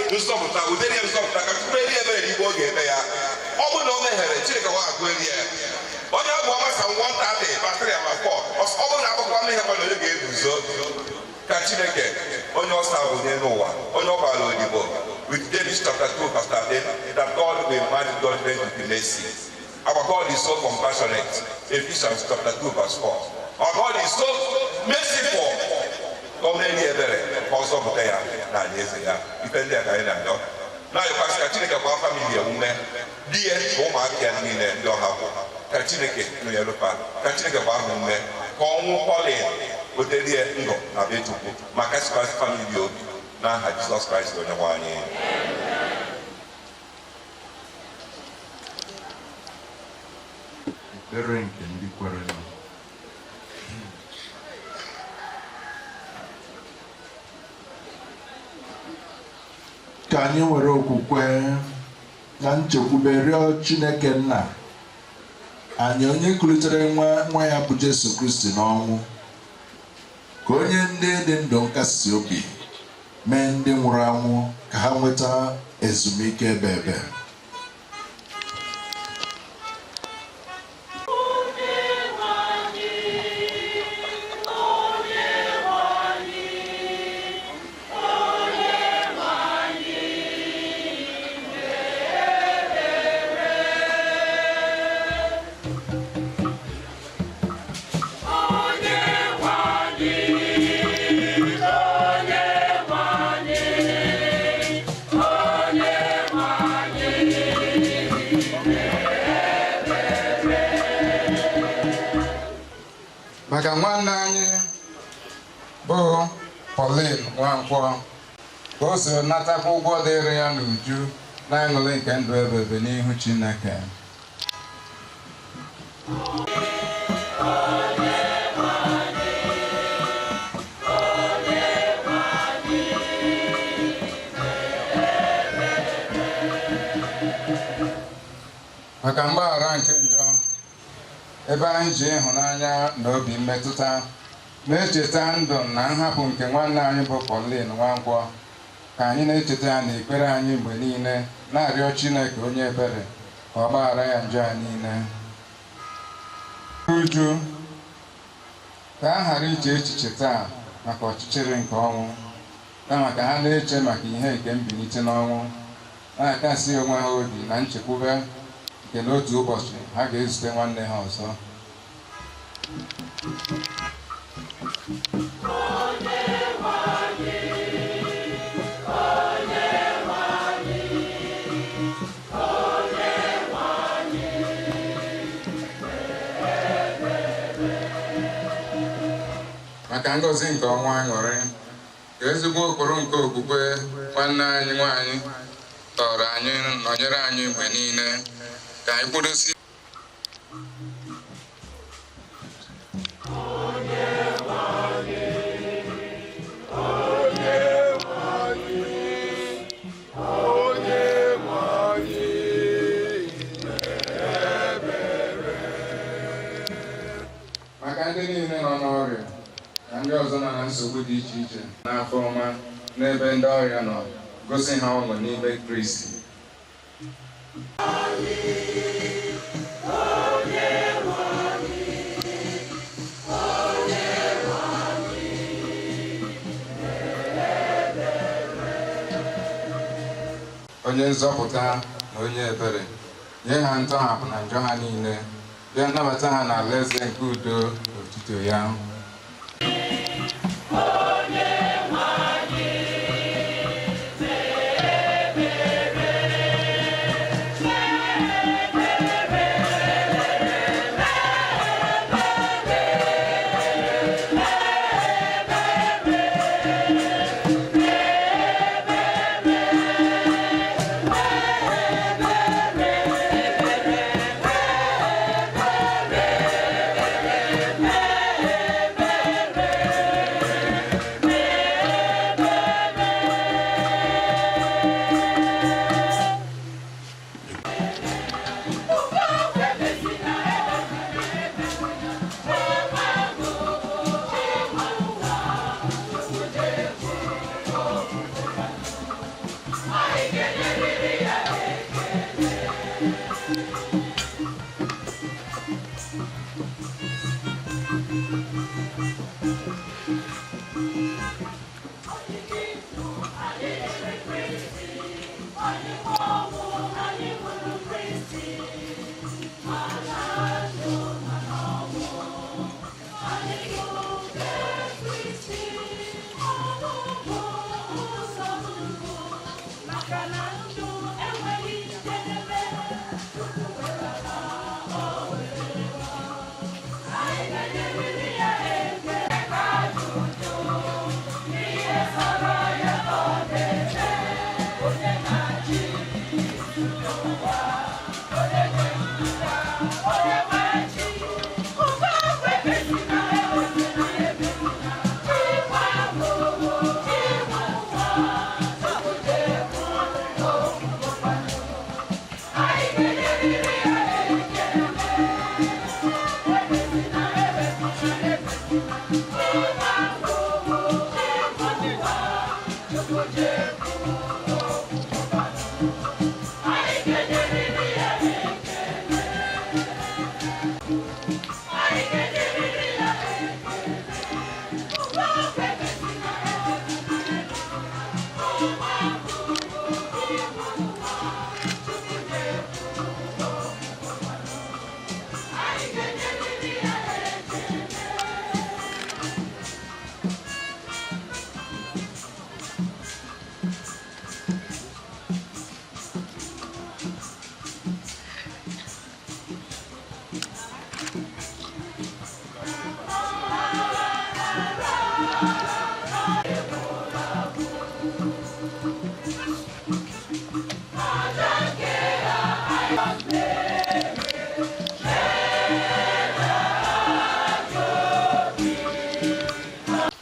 Nzọpụta ụdịrị nzọpụta ka tupu eri ebere n'igwe ọ ga-eme ya ọ bụrụ na o meghere Chineke nwa agụeli ya. Onye abụ ọma Psalm 130 verse 3 and 4, ọ bụrụ na akpọkwa mmehie mmadụ, onye ga-eguzo? Ka Chineke onye ọsọ bụ n'elu ụwa, onye ọ gbara odibo with David chapter 2 verse 13, that God will match judgment with mercy. Our God is so compassionate. Ephesians chapter 2 verse 4. Our God is so merciful. Ka ọ na-enye ebere, ka ọ zọpụta ya na alaeze ya. Ife ndị a ka anyị na-arịọ, na-ayọkwasị ka Chineke gbaa family omume, di ya na ụmụaka ya niile ndị ọha bụ, ka Chineke nụnyelufa, ka Chineke gbaa ha ume, ka ọnwụ Pauline weterie ndụ na be Chukwu, ma kasịkwasị family obi, n'aha Jizọs Kraịst onye nwe anyị. Ekpere nke ndị kwere nụ. Ka anyị were okwukwe na nchekwube rịọ Chineke Nna anyị, onye kulitere nwa nwa ya bụ Jesu Kristi n'ọnwụ, ka onye ndị dị ndụ nkasi obi, mee ndị nwụrụ anwụ ka ha nweta ezumike ebe ebe. Maka nwanne anyị bụ Pauline Nwankwọ, ka o so natakwa ụgwọ dịrị ya n'uju na aṅụrị nke ndụ ebebe n'ihu Chineke. Maka mgbaghara nke njọ, ebe anyị ji ịhụnanya na obi mmetụta na-echeta ndụ na nhapụ nke nwanne anyị bụ Pauline Nwankwọ, ka anyị na-echeta ya n'ekpere anyị mgbe niile, na-arịọ Chineke onye ebere ka ọ gbaghara ya njọ ya niile. Uju ka a ghara iche echiche taa maka ọchịchịrị nke ọnwụ, kama ka ha na-eche maka ihe nke mbilite n'ọnwụ, na-akasi onwe ha obi na nchekwube nke n'otu ụbọchị ha ga-ezute nwanne ha ọzọ. Maka ngọzi nke ọnwa aṅụrị, ka ezigbo ụkpụrụ nke okwukwe nwanne anyị nwanyị tọrọ anyị nọnyere anyị mgbe niile, ka anyị kwudosie. Maka ndị niile nọ n'ọrịa na ndị ọzọ nọ na nsogbu dị iche iche, n'afọ ọma n'ebe ndị ọrịa nọ, gosi ha ọṅụ n'ime Kristi. Onye nzọpụta na onye ebere, nye ha ntọhapụ na njọ ha niile, bịa nabata ha n'alaeze nke udo na otuto ya.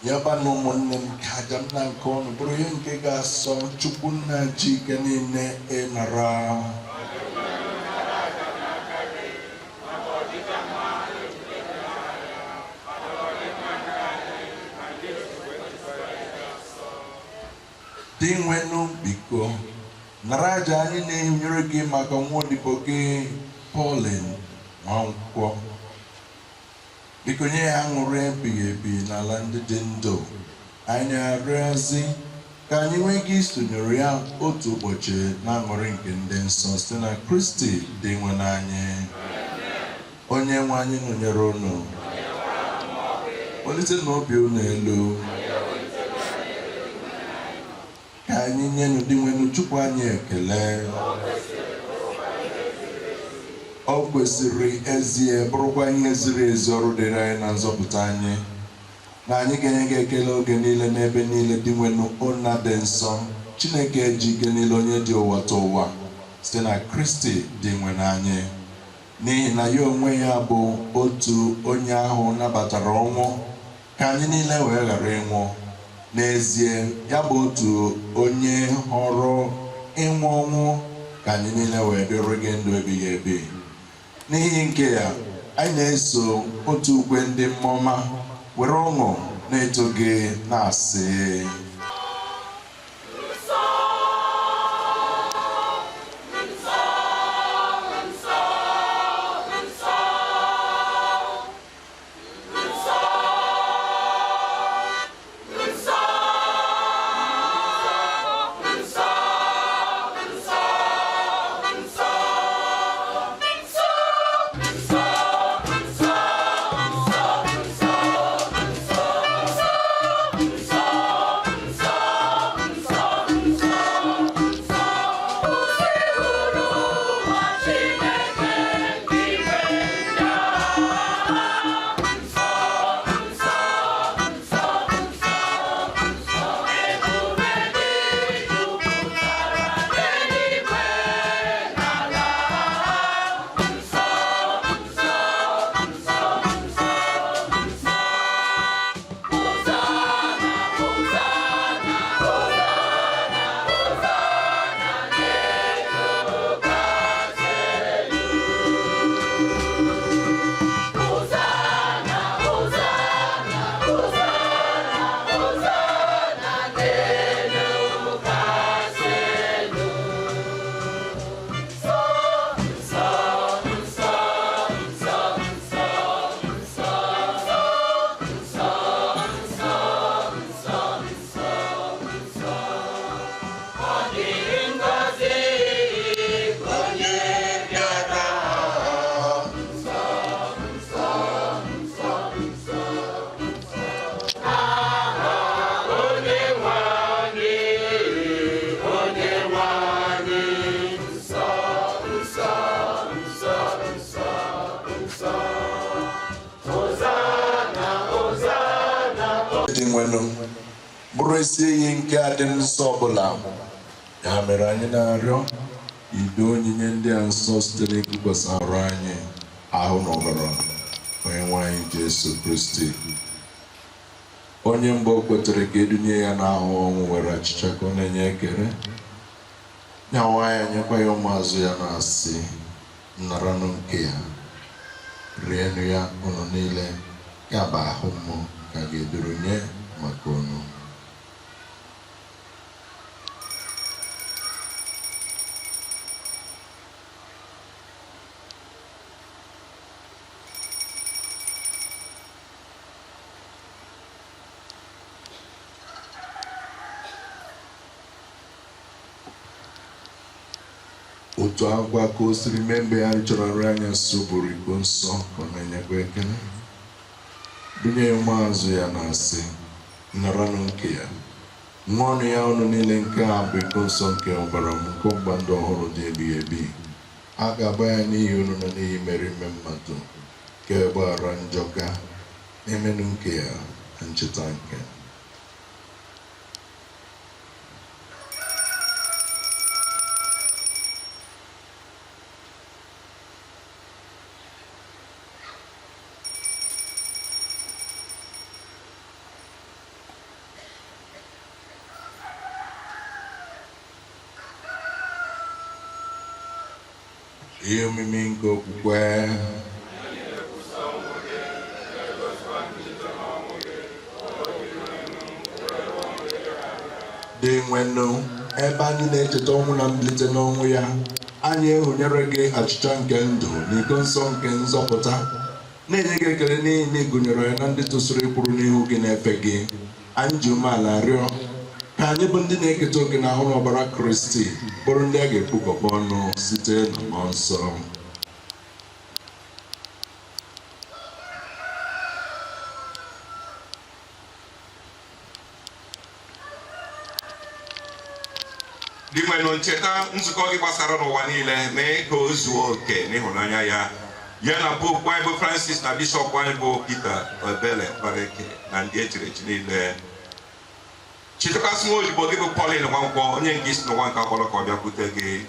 Yaba na ụmụnne m ka aja m na nke ọnụ bụrụ ihe nke ga-asọ Chukwu nna ji ike niile ịnara. Dị nwenụ, biko nara aja anyị na-enyere gị maka nwa odibo gị Pauline Nwankwọ. Biko nye ya aṅụrị ebighị ebi n'ala ndị dị ndụ. Anyị na-arịọzi ka anyị nwee ike isonyere ya otu ụbọchị na aṅụrị nke ndị nsọ site na Kristi dị nwe n'anyị. Onye nwe anyị nọnyere unu. Welite na obi unu elu. Ka anyị nyenụ Dinwenụ Chukwu anyị ekele. Ọ kwesịrị ezie bụrụkwa ihe ziri ezi ọrụ dịrị anyị na nzọpụta anyị, na anyị ga-enye gị ekele oge niile n'ebe niile Dinwenụ Nna dị nsọ, Chineke ji ike niile, onye dị ụwa ta ụwa, site na Kristi Dinwenụ anyị. N'ihi na ya onwe ya bụ otu onye ahụ nabatara ọnwụ ka anyị niile wee ghara ịnwụ. N'ezie ya bụ otu onye họrọ ịnwụ ọnwụ ka anyị niile wee dịrị gị ndụ ebighị ebi. N'ihi nke ya anyị na-eso otu ukwe ndị mmụọma were ọṅụ na-eto gị na-asị: Bụrụ isi iyi nke adị nsọ ọbụla. Ya mere anyị na-arịọ ido onyinye ndị a nsọ site n'ịkụkwasị arụ anyị ahụ na ọbara onye nwe anyị Jesu Kristi, onye mgbe o kwetere ka edunye ya n'ahụ ọnwụ were achịcha ka ọ na-enye ekele, ya nwa ya nyekwa ya ụmụazụ ya na-asị: naranụ nke ya, rienụ ya unu niile, ya bụ ahụ mmụọ ka ga-eduru nye maka unu. Otu agwa ka o siri mee mgbe ya chọrọ nri anyasị bụrụ iko nsọ ka ọ na-enyekwa ekele, dunye ya ụmụazụ ya na-asị: naranụ nke ya, ṅụọnụ ya unu niile, nke a bụ iko nsọ nke ọbara m nke ọgbụgba ndụ ọhụrụ dị ebighị ebi, A ga-agba ya n'ihi unu na n'ihi mere ime mmadụ ka e gbaghara njọ ga emenụ nke ya na ncheta nke. Ihe omimi nke okwukwe. Dị nwenụ, ebe anyị na-echeta ọnwụ na mbilite n'ọnwụ ya, anyị ehunyere gị achịcha nke ndụ na iko nsọ nke nzọpụta, na-enye gị ekele n'ihi na ị gụnyere ya na ndị tosiri ịkwụrụ n'ihu gị na-efe gị. Anyị ji umeala rịọ ka anyị bụ ndị na-eketa oke na ahụ n'ọbara Kristi bụrụ ndị a ga-ekpukọba ọnụ site na mmụọ nsọ. Dị nwenụ, ncheta nzukọ gị gbasara n'ụwa niile, mee ka o zuo oke n'ịhụnanya ya, ya na popu anyị bụ Francis na bishọp anyị bụ Peter Ebele Bareke na ndị echiri echi niile. Chetakasị nwa odibo gị bụ Pauline Nwankwọ, onye nke isi n'ụwa nke akpọrọ ka ọ bịakwute gị,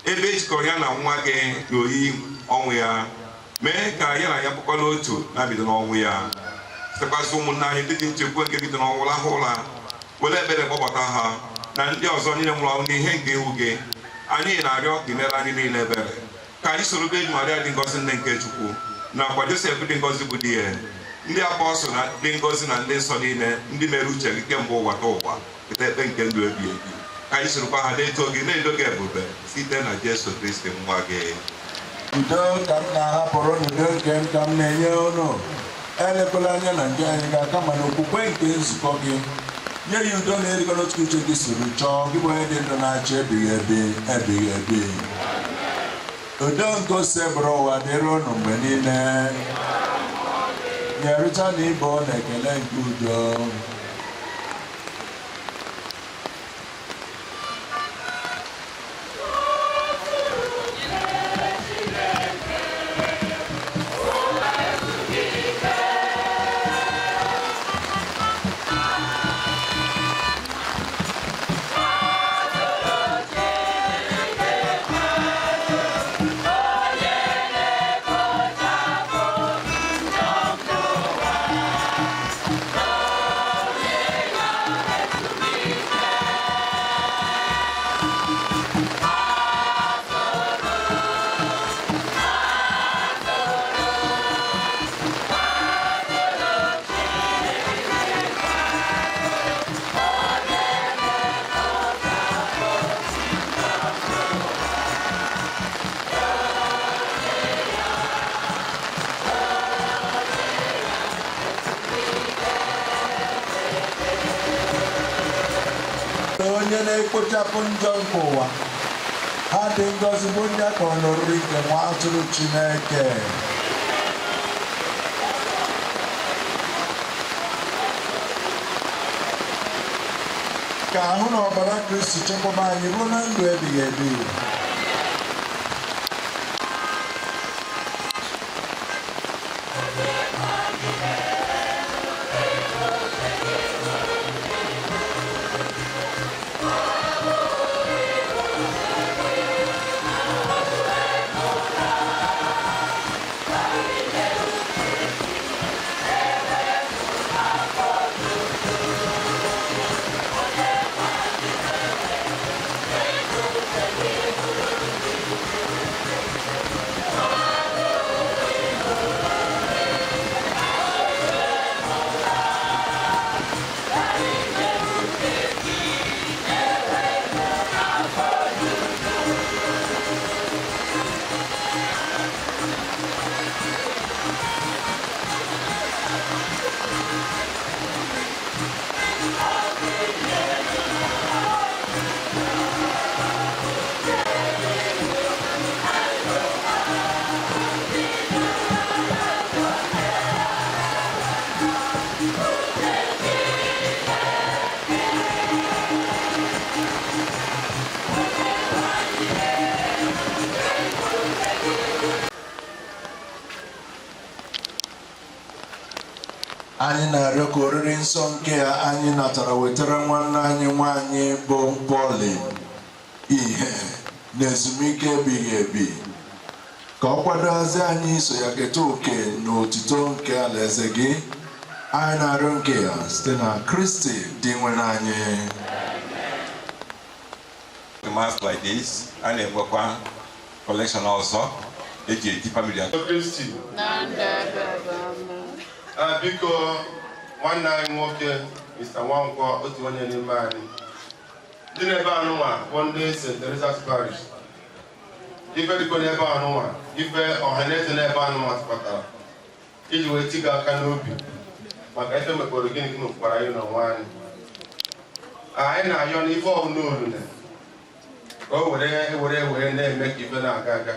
ebe ejikọrọ ya na nwa gị na oyi ọnwụ ya, mee ka ya na ya bụkwa n'otu na-abido n'ọnwụ ya. Chekwasị ụmụnne anyị ndị dị nchekwa nke bido n'ọnwụ lahụ ụra, were ebere kpọbata ha na ndị ọzọ niile nwụrụ anwụ n'ihe nke ihu gị. Anyị na-arịọ ka imere anyị niile ebere, ka anyị soro Virgin Maria dị ngọzi, nne nke Chukwu, nakwa Josef dị ngọzi bụ di ya, ndị apọstụl na dị ngọzi, na ndị nsọ niile ndị mere uche gị kemgbe ụwa ta ụwa, keta ekpe nke ndụ ebi ebi. Ka anyị sorokwa ha na-eto gị, na-edo gị ebube, site na Jesu Kristi nwa gị. Udo ka m na-ahapụrụ unu, udo nke m ka m na-enye unu. Elekwala anya na nke anyị ga, kama na okwukwe nke nzukọ gị, nye ya udo na ịrịkọ n'otu uche gị siri chọọ, gị bụ onye dị ndụ na-achị ebighị ebi ebighị ebi. Udo nke ose bụrụ ụwa dịrị unu mgbe niile. Nyerịta na ibe na ekele nke udo. Onye na-ekpochapụ njọ nke ụwa, ha dị ngọzi bụ ndị a kpọrọ n'oriri nke nwa atụrụ Chineke. Ka ahụ na ọbara Kristi chekwaba anyị ruo na ndụ ebighị ebi. Anyị na-arịọ ka oriri nsọ nke a anyị natara wetara nwanne anyị nwanyị bụ Pauline ihe na ezumike ebighị ebi, ka ọ kwadozie anyị iso ya keta oke n'otito nke alaeze gị. Anyị na-arịọ nke ya site na Kristi dị nwere anyị. Mass like this, a na-enwekwa collection ọzọ eji eti family. Kristi. Biko nwanne anyị nwoke Mr. Nwankwo, otu onye n'ime anyị ndị na-ebe anụnwa bụ ndị St. Teresa's Parish. Ife dịko n'ebe anụnwa, ife ọhaneze n'ebe anụnwa tụkọtara iji wee tiga aka n'obi maka ife mekpọrọ gịnị gịnị kwara anyị n'onwe anyị. Anyị na-ayọ n'ife ọbụla olune ka o were na-eme ka ife na-aga aga.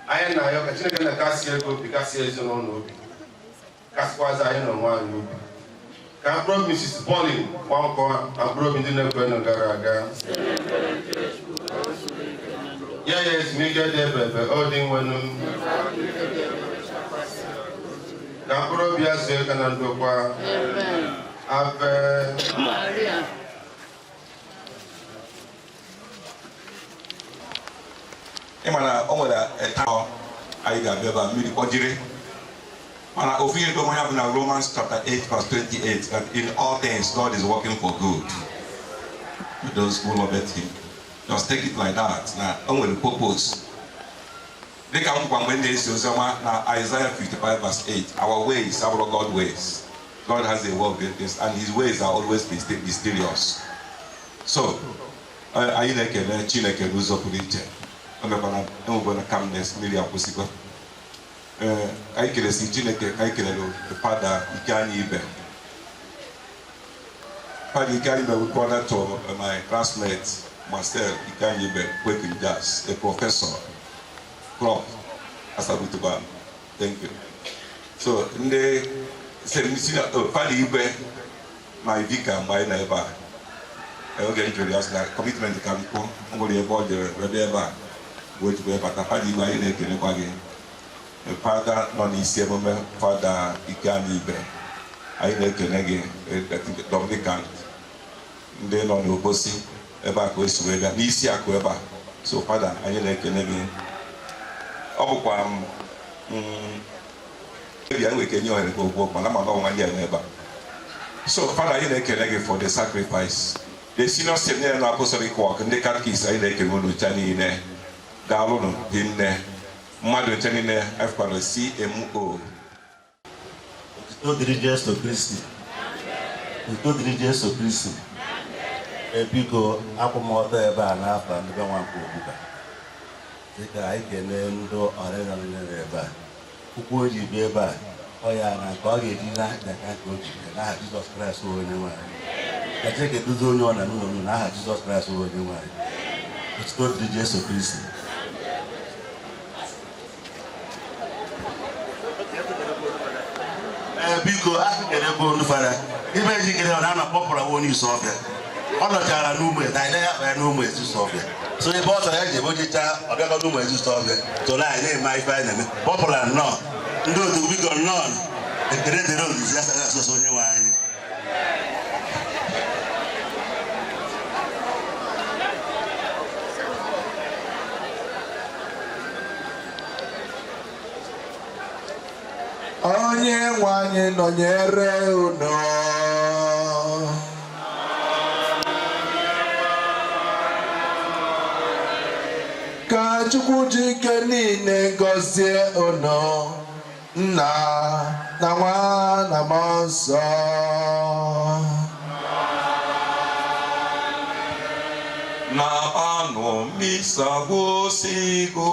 Anyị na-ayọ ka Chineke na-akasi ego obi, kasị ezinụlọ obi, kasịkwazị anyị n'onwe anyị obi. Ka mkpụrụ obi Mrs. Pauline Nwankwo na mkpụrụ obi ndị na-ekwenụ gara aga ya ya ezumike dị ebebe ọ dị nwenụ, ka mkpụrụ obi ya zuo ike na ndokwa. Ave. Ị ma na o nwere etọ anyị ga-abịa ebe a mmiri kpọjiri, mana ofu ihe dị ya bụ na Romans chapter 8 verse 28, that in all things God is working for good to those who love him. Just take it like that. Na o nwere purpose. Dịka m gwa mgbe m na-esi oziọma na Isaiah 55 verse 8, our ways are not God's ways. God has a way of doing things, and his ways are always mysterious. So anyị na-ekele Chineke n'ụzọ pụrụ iche. Enwekwana calmness, mmiri akwụsịgo. Anyị kelesi Chineke, anyị kelere Fada Ikeanyi Ibe. Fada Ikeanyi Ibe bụ brother to my classmate Marcel Ikeanyi Ibe Kwekinjas, a professor, prof Asabutuba. Thank you. So ndị Fada Ibe my vicar mgbe anyị nọ ebe a, oge m jụrụ ya sị na commitment ka m kwuo, o nwere ebe ọ jere wee ebe a wee jikwa bata. Fada Igwe, anyị na-ekelekwa gị. Fada nọ n'isi emume, Fada Ikeanyi Ibe, anyị na-ekele gị. Dominican ndị nọ n'Obosi ebe a ka o si wee bịa n'isi akụ ebe a. So Fada, anyị na-ekele gị. Ọ bụkwa ebi anyị nwere ike nye ohere ka ogwuo, mana ma na ọnwa ndị a nọ ebe a. So Fada, anyị na-ekele gị for the sacrifice. The senior seminary na apostolic work, ndị catechist, anyị na-ekele unu ncha niile. Daalụnụ dị nne mmadụ nche niile afụkwara CMO. Otuto dịrị Jesu Kristi. Otuto dịrị Jesu Kristi. Biko akwụmọtọ ebe a n'afọ ndị be Nwankwo Ogbuka. Dịka anyị kelee ndị ọrịa niile ebe a. Ụkwụ o ji bịa ebe a, ọ ya na nke ọ ga-eji na aka ka o ji bịa n'aha Jizọs Kraịst onye nwe anyị. Ka Chineke duzie onye ọ na n'ụlọ unu n'aha Jizọs Kraịst onye nwe anyị. Otuto dịrị Jesu Kristi. Biko akụkere bụ ndị fara ibe ejikere ọ na-anọ kpọpụrụ onye isi ọbịa ọ nọchara n'ụmụ eze anyị na-akpa ya n'ụmụ ezi isi ọbịa, so ebe ọ chọrọ ya ji ebe ojecha ọbịakọ n'ụmụ ezi isi ọbịa tụrụ anyị na-eme ife anyị na-eme kpọpụrụ nnọọ ndị otu biko nnọọ ekele dịrị ozizi asaghị asụsụ onye nwe anyị. Onye nwe anyị nọnyere unu. Ka Chukwu ji ike niile gọzie unu, Nna na Nwa na Mmụọ Nsọ. Na anụ misa gwụsịgo.